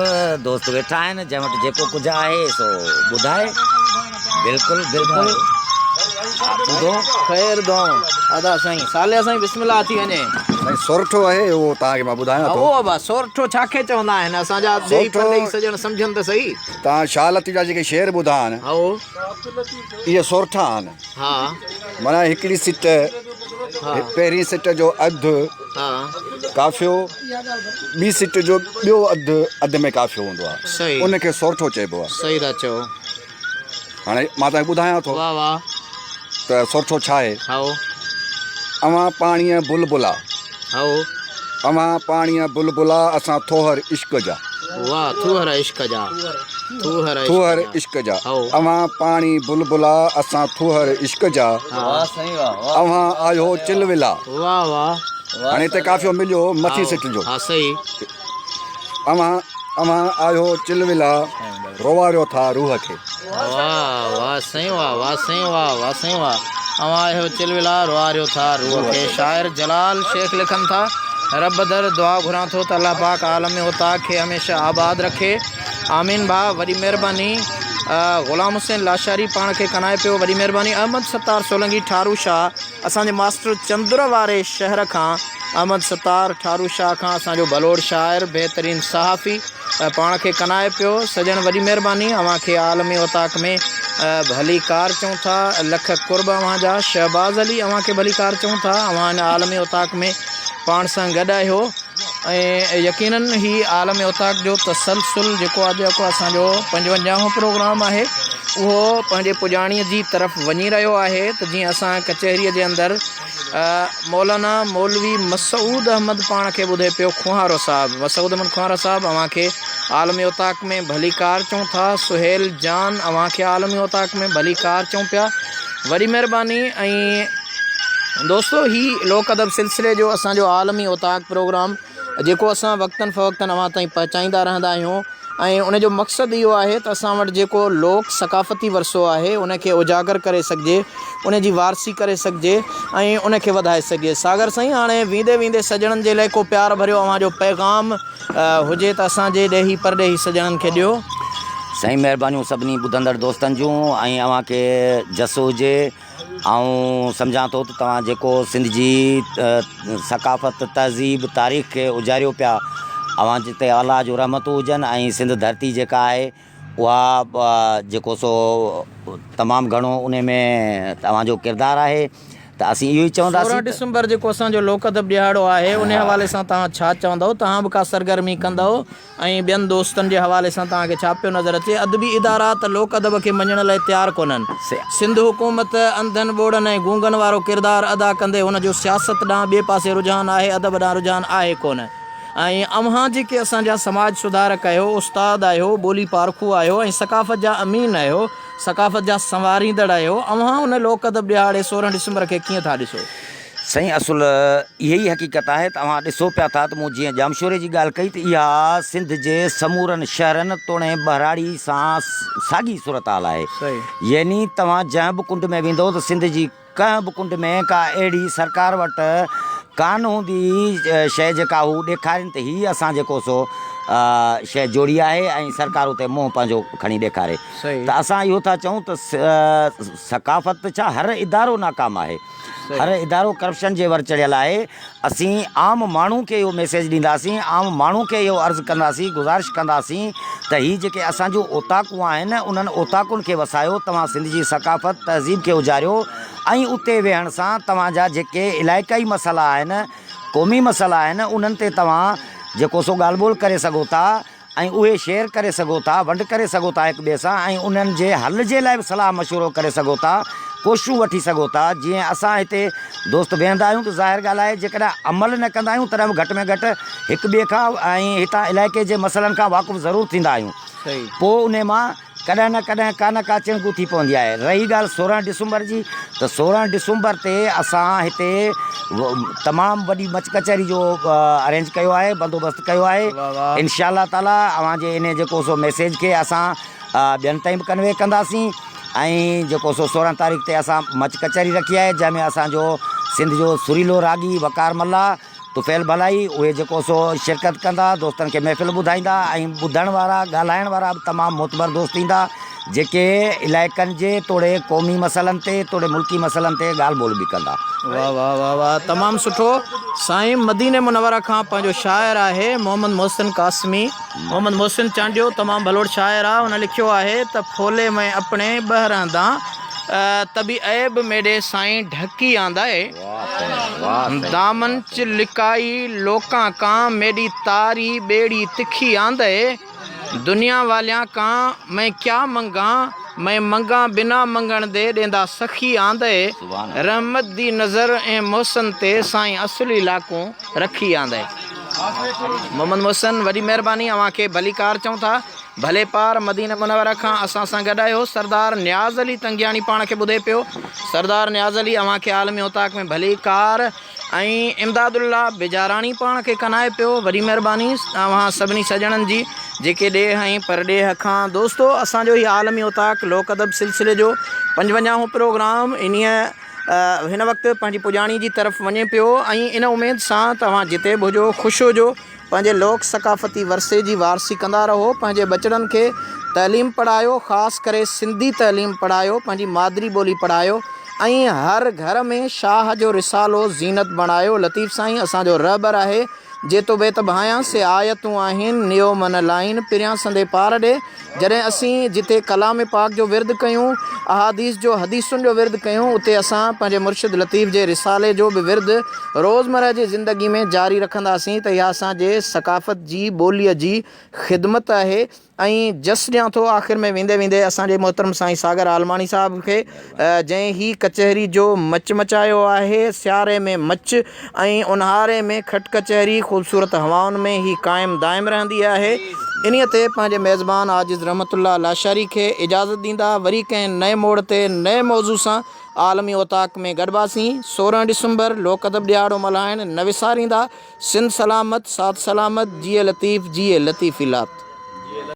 Speaker 2: دوست ويٺا آهن جنهن وٽ جيڪو ڪجهه آهي سو ٻڌائي بلڪل بلڪل ٻڌو.
Speaker 1: خير دعائون ادا سائين صالح سائين بسم الله ٿي وڃي.
Speaker 6: سائين سورٺو آهي اهو توهان کي مان ٻڌايان ٿو.
Speaker 1: اهو ابا سورٺو ڇا کي چوندا آهن اسان جا ڏيئي پرڏيئي سڄڻ سمجهن ته سهي.
Speaker 6: توهان شاهه لطيف جا جيڪي شعر ٻڌا آهن اهي سورٺا آهن. معنيٰ هڪڙي سٽ پهرين سٽ جو اڌ قافيو ٻي سٽ جو ٻيو اڌ اڌ ۾ قافيو هوندو آهي ان کي سورٺو چئبو آهي.
Speaker 1: صحيح ٿا چئو.
Speaker 6: هاڻي مان توهان کي ٻڌايان ٿو
Speaker 1: واه واه
Speaker 6: ته سورٺو ڇا آهي.
Speaker 1: هائو.
Speaker 6: اوهان پاڻيء بلبلا.
Speaker 1: هائو.
Speaker 6: اوهان پاڻيء بلبلا اسان ٿوهر عشق جا.
Speaker 1: واه ٿوهر عشق جا. ٿوهر
Speaker 6: ٿوهر عشق جا. اوهان پاڻي بلبلا اسان ٿوهر عشق جا.
Speaker 8: واه سائين واه.
Speaker 6: اوهان آهيو چلولا.
Speaker 1: واه واه.
Speaker 6: هاڻي هتي قافيو مليو مٿين سٽ جو.
Speaker 1: ها صحيح.
Speaker 6: اوهان اوهان آهيو چلولا روئاريو ٿا روح کي.
Speaker 1: واه واه سائين واه واه سائين واه واه سائين واه اوهان آهيو چلولا روئاريو ٿا روح کي شاعر جلال شيخ لکن ٿا رب در دعا گهران ٿو ته الله پاڪ عالم اوطاق کي هميشه آباد رکي آمين ڀاء وڏي مهرباني غلام حسين لاشاري پاڻ کي ڪنائي پيو وڏي مهرباني احمد ستار سولنگي ٺارو شاهه اسان جي ماسٽر چندر واري شهر کان احمد ستار ٺارو شاهه کان اسان جو ڀلوڙ شاعر بهترين صحافي پاڻ کي ڪنائي پيو سڄڻ وڏي مهرباني اوهان کي عالمي اوطاق ۾ ڀليڪار چئون ٿا لک قرب اوهان جا شهباز علي اوهان کي ڀليڪار چئون ٿا اوهان هن عالمي اوطاق ۾ پاڻ سان گڏ آهيو ۽ يقينن هي عالمي اوطاق جو تسلسل جيڪو آ جيڪو اسان جو پنجونجاهون پروگرام آهي اهو پنهنجي پڄاڻي جي طرف وڃي رهيو آهي ته جيئن اسان ڪچهري جي اندر مولانا مولوي مسعود احمد پاڻ کي ٻڌي پيو کوهارو صاحب مسعود احمد کوهارو صاحب اوهان کي عالمي اوطاق ۾ ڀليڪار چئون ٿا سهيل جان اوهان کي عالمي اوطاق ۾ ڀليڪار چئون پيا وڏي مهرباني ۽ دوستو هي لوڪ ادب سلسلي جو اسان جو عالمي اوطاق پروگرام جيڪو اسان وقتن فوقتن اوهان تائين پهچائيندا رهندا آهيون ۽ ان جو مقصد اهو آهي ته اسان وٽ جيڪو لوڪ ثقافتي ورثو آهي ان کي اجاگر ڪري سگهجي ان جي وارثي ڪري سگهجي ۽ ان کي وڌائي سگهجي. ساگر سائين هاڻي ويندي ويندي سڄڻن جي لئه ڪو پيار ڀريو اوهان جو پيغام هجي ته اسان جي ڏيهي پرڏيهي سڄڻن کي ڏيو.
Speaker 2: سائين مهربانيون سڀني ٻڌندڙ دوستن جون ۽ اوهان کي جس هجي. آئون سمجهان ٿو ته توهان جيڪو سنڌ جي ثقافت، تهذيب، تاريخ کي اجاريو پيا اوهان جي تي الله جون رحمتون هجن ۽ سنڌ ڌرتي جيڪا آهي اها جيڪو سو تمام گهڻو ان ۾ توهان جو ڪردار آهي ته اسين اهو ئي چونداسين
Speaker 1: 16 ڊسمبر جيڪو اسان جو لوڪ ادب ڏهاڙو آهي ان حوالي سان توهان ڇا چوندؤ توهان به ڪا سرگرمي ڪندؤ ۽ ٻين دوستن جي حوالي سان توهان کي ڇا پيو نظر اچي؟ ادبي ادارا ته لوڪ ادب کي مڃڻ لاء تيار ڪونهن. سنڌ حڪومت انڌن، ٻوڙن ۽ گونگن وارو ڪردار ادا ڪندي هن جو سياست ڏانهن ٻئي پاسي رجحان آهي، ادب ڏانهن رجحان آهي ڪونه. ۽ اوهان جيڪي اسان جا سماج سڌارڪ آهيو، استاد آهيو، ٻولي پارکو آهيو ۽ ثقافت جا امين آهيو، ثقافت جا سنواريندڙ آهيو، اوهان ان لوڪ ادب ڏهاڙي 16 ڊسمبر کي ڪيئن ٿا ڏسو؟
Speaker 2: سائين اصل اها ئي حقيقت آهي ته اوهان ڏسو پيا ٿا ته مون جيئن ڄامشوري جي ڳالهه ڪئي ته اها سنڌ جي سمورن شهرن توڻي ٻهراڙي سان ساڳي صورتحال آهي يعني توهان جنهن به ڪنڊ ۾ ويندو ته سنڌ جي ڪنهن به ڪنڊ ۾ ڪا اهڙي سرڪار وٽ ڪانه هوندي شيء جيڪا هو ڏيکارين ته هي اسان جيڪو سو شيء جوڙي آهي ۽ سرڪار اتي منهن پنهنجو کڻي ڏيکاري ته اسان اهو ٿا چئون ته ثقافت ڇا هر ادارو ناڪام آهي. هر ادارو ڪرپشن جي ور چڙهيل آهي، اسين عام ماڻهو کي اهو ميسيج ڏينداسين، عام ماڻهو کي اهو عرض ڪنداسين، گذارش ڪنداسين ته هي جيڪي اسان جون اوطاقون آهن انهن اوطاقن کي وسايو، توهان سنڌ جي ثقافت، تهذيب کي اجاريو ۽ اتي ويهڻ سان توهان جا جيڪي علائقائي مسئلا آهن، قومي مسئلا آهن انهن تي توهان جيڪو سو ڳالهه ٻولهه ڪري سگهو ٿا. ۽ اهي شيئر ڪري سگهو ٿا، ونڊ ڪري سگهو ٿا هڪ ٻئي سان ۽ انهن جي حل جي لاء به صلاح مشورو ڪري سگهو ٿا، ڪوششون وٺي سگهو ٿا، جيئن اسان هتي دوست ويهندا آهيون ته ظاهر ڳالهه آهي جيڪڏهن عمل نه ڪندا آهيون تڏهن به گهٽ ۾ گهٽ هڪ ٻئي کان ۽ هتان علائقي جي مسئلن کان واقف ضرور ٿيندا آهيون پوء انهي مان ڪڏهن نه ڪڏهن ڪا نه ڪا چڻگون ٿي پوندي آهي. رهي ڳالهه 16 ڊسمبر جي ته 16 ڊسمبر تي اسان هتي تمام وڏي مچ ڪچهري جو ارينج ڪيو آهي بندوبست ڪيو آهي انشاء الله تعالي اوهان جي انهي جيڪو سو ميسيج کي اسان ٻين تائين به ڪنوي ڪنداسين ۽ جيڪو سو 16 تاريخ تي اسان مچ ڪچهري رکي آهي جنهن ۾ اسان جو سنڌ جو سريلو راڳي وقار ملاح طفيل ڀلائي اهي جيڪو سو شرڪت ڪندا، دوستن کي محفل ٻڌائيندا ۽ ٻڌڻ وارا ڳالهائڻ وارا به تمام معتبر دوست ايندا جيڪي علائقن جي توڙي قومي مسئلن تي توڙي ملڪي مسئلن تي ڳالهه ٻولهه به ڪندا.
Speaker 1: واه واه واه واه تمام سٺو سائين مديني منوره کان پنهنجو شاعر آهي محمد محسن قاسمي محمد محسن چانڊيو تمام ڀلوڙ شاعر آ هن لکيو آهي ته ڦولي مئن اپڻي ٻه رهندان ته به عيب ميڏي سائين ڍڪي آندائي. دامن چ لڪائي لوڪان ڪان ميڏي تاري ٻيڙي تکي آندئي دنيا واليان ڪان مئين ڪيا منگان مئين منگان بنا منگڻ the ڏيندا سخي آندئي رحمت the نظر اين محسن تي سائين اصلي لاڪون رکي آندئي. محمد محسن وڏي مهرباني اوهان کي ڀليڪار چئون ٿا. ڀلي پار مدينه منوره کان اسان سان گڏ آهيو سردار نياز علي تنگياڻي پاڻ کي ٻڌي پيو سردار نياز علي اوهان کي عالمي اوطاق ۾ ڀلي ڪار ۽ امداد الله بجاراڻي پاڻ کي ڪنائي پيو وڏي مهرباني اوهان سڀني سڄڻن جي جيڪي ڏيهه ۽ پرڏيهه کان دوستو اسان جو هي عالمي اوطاق لوڪ ادب سلسلي جو پنجونجاهون پروگرام انهيء هن وقت پنهنجي پڄاڻي جي طرف وڃي پيو ۽ ان اميد سان ته اوهان جتي به هجو خوش هجو پنهنجي لوڪ ثقافتي ورثي جي وارثي ڪندا رهو، پنهنجي ٻچڙن کي تعليم پڙهايو، خاص ڪري سنڌي تعليم پڙهايو، پنهنجي مادري ٻولي پڙهايو ۽ هر گهر ۾ شاهه جو رسالو زينت بڻايو، لطيف سائين اسان جو رهبر آهي، جي تو بيت ڀانيان سي آيتون آهن، نيو من لائين، پريان سندي پار ڏي. جڏهن اسين جتي ڪلام پاڪ جو ورد ڪيون، احاديث جو حديثن جو ورد ڪيون، اتي اسان پنهنجي مرشد لطيف جي رسالي جو به ورد روزمره جي زندگي ۾ جاري رکنداسين ته اها اسان جي ثقافت جي ٻوليء جي خدمت آهي ۽ جس ڏيان ٿو آخر ۾ ويندي ويندي اسان جي محترم سائين ساگر عالماڻي صاحب کي جنهن هي ڪچهري جو مچ مچايو آهي، سياري ۾ مچ ۽ اونهاري ۾ کٽ ڪچهري خوبصورت هوائن ۾ هي قائم دائم رهندي آهي. انهيء تي پنهنجي ميزبان عاجز رحمت الله لاشاري کي اجازت ڏيندا. وري ڪنهن نئين موڙ تي نئين موضوع سان عالمي اوطاق ۾ گڏباسين. 16 ڊسمبر لوڪ ادب ڏهاڙو ملهائڻ نه وساريندا. سنڌ سلامت، ساٿ سلامت، جيئي لطيف، جيئي لطيفي لات.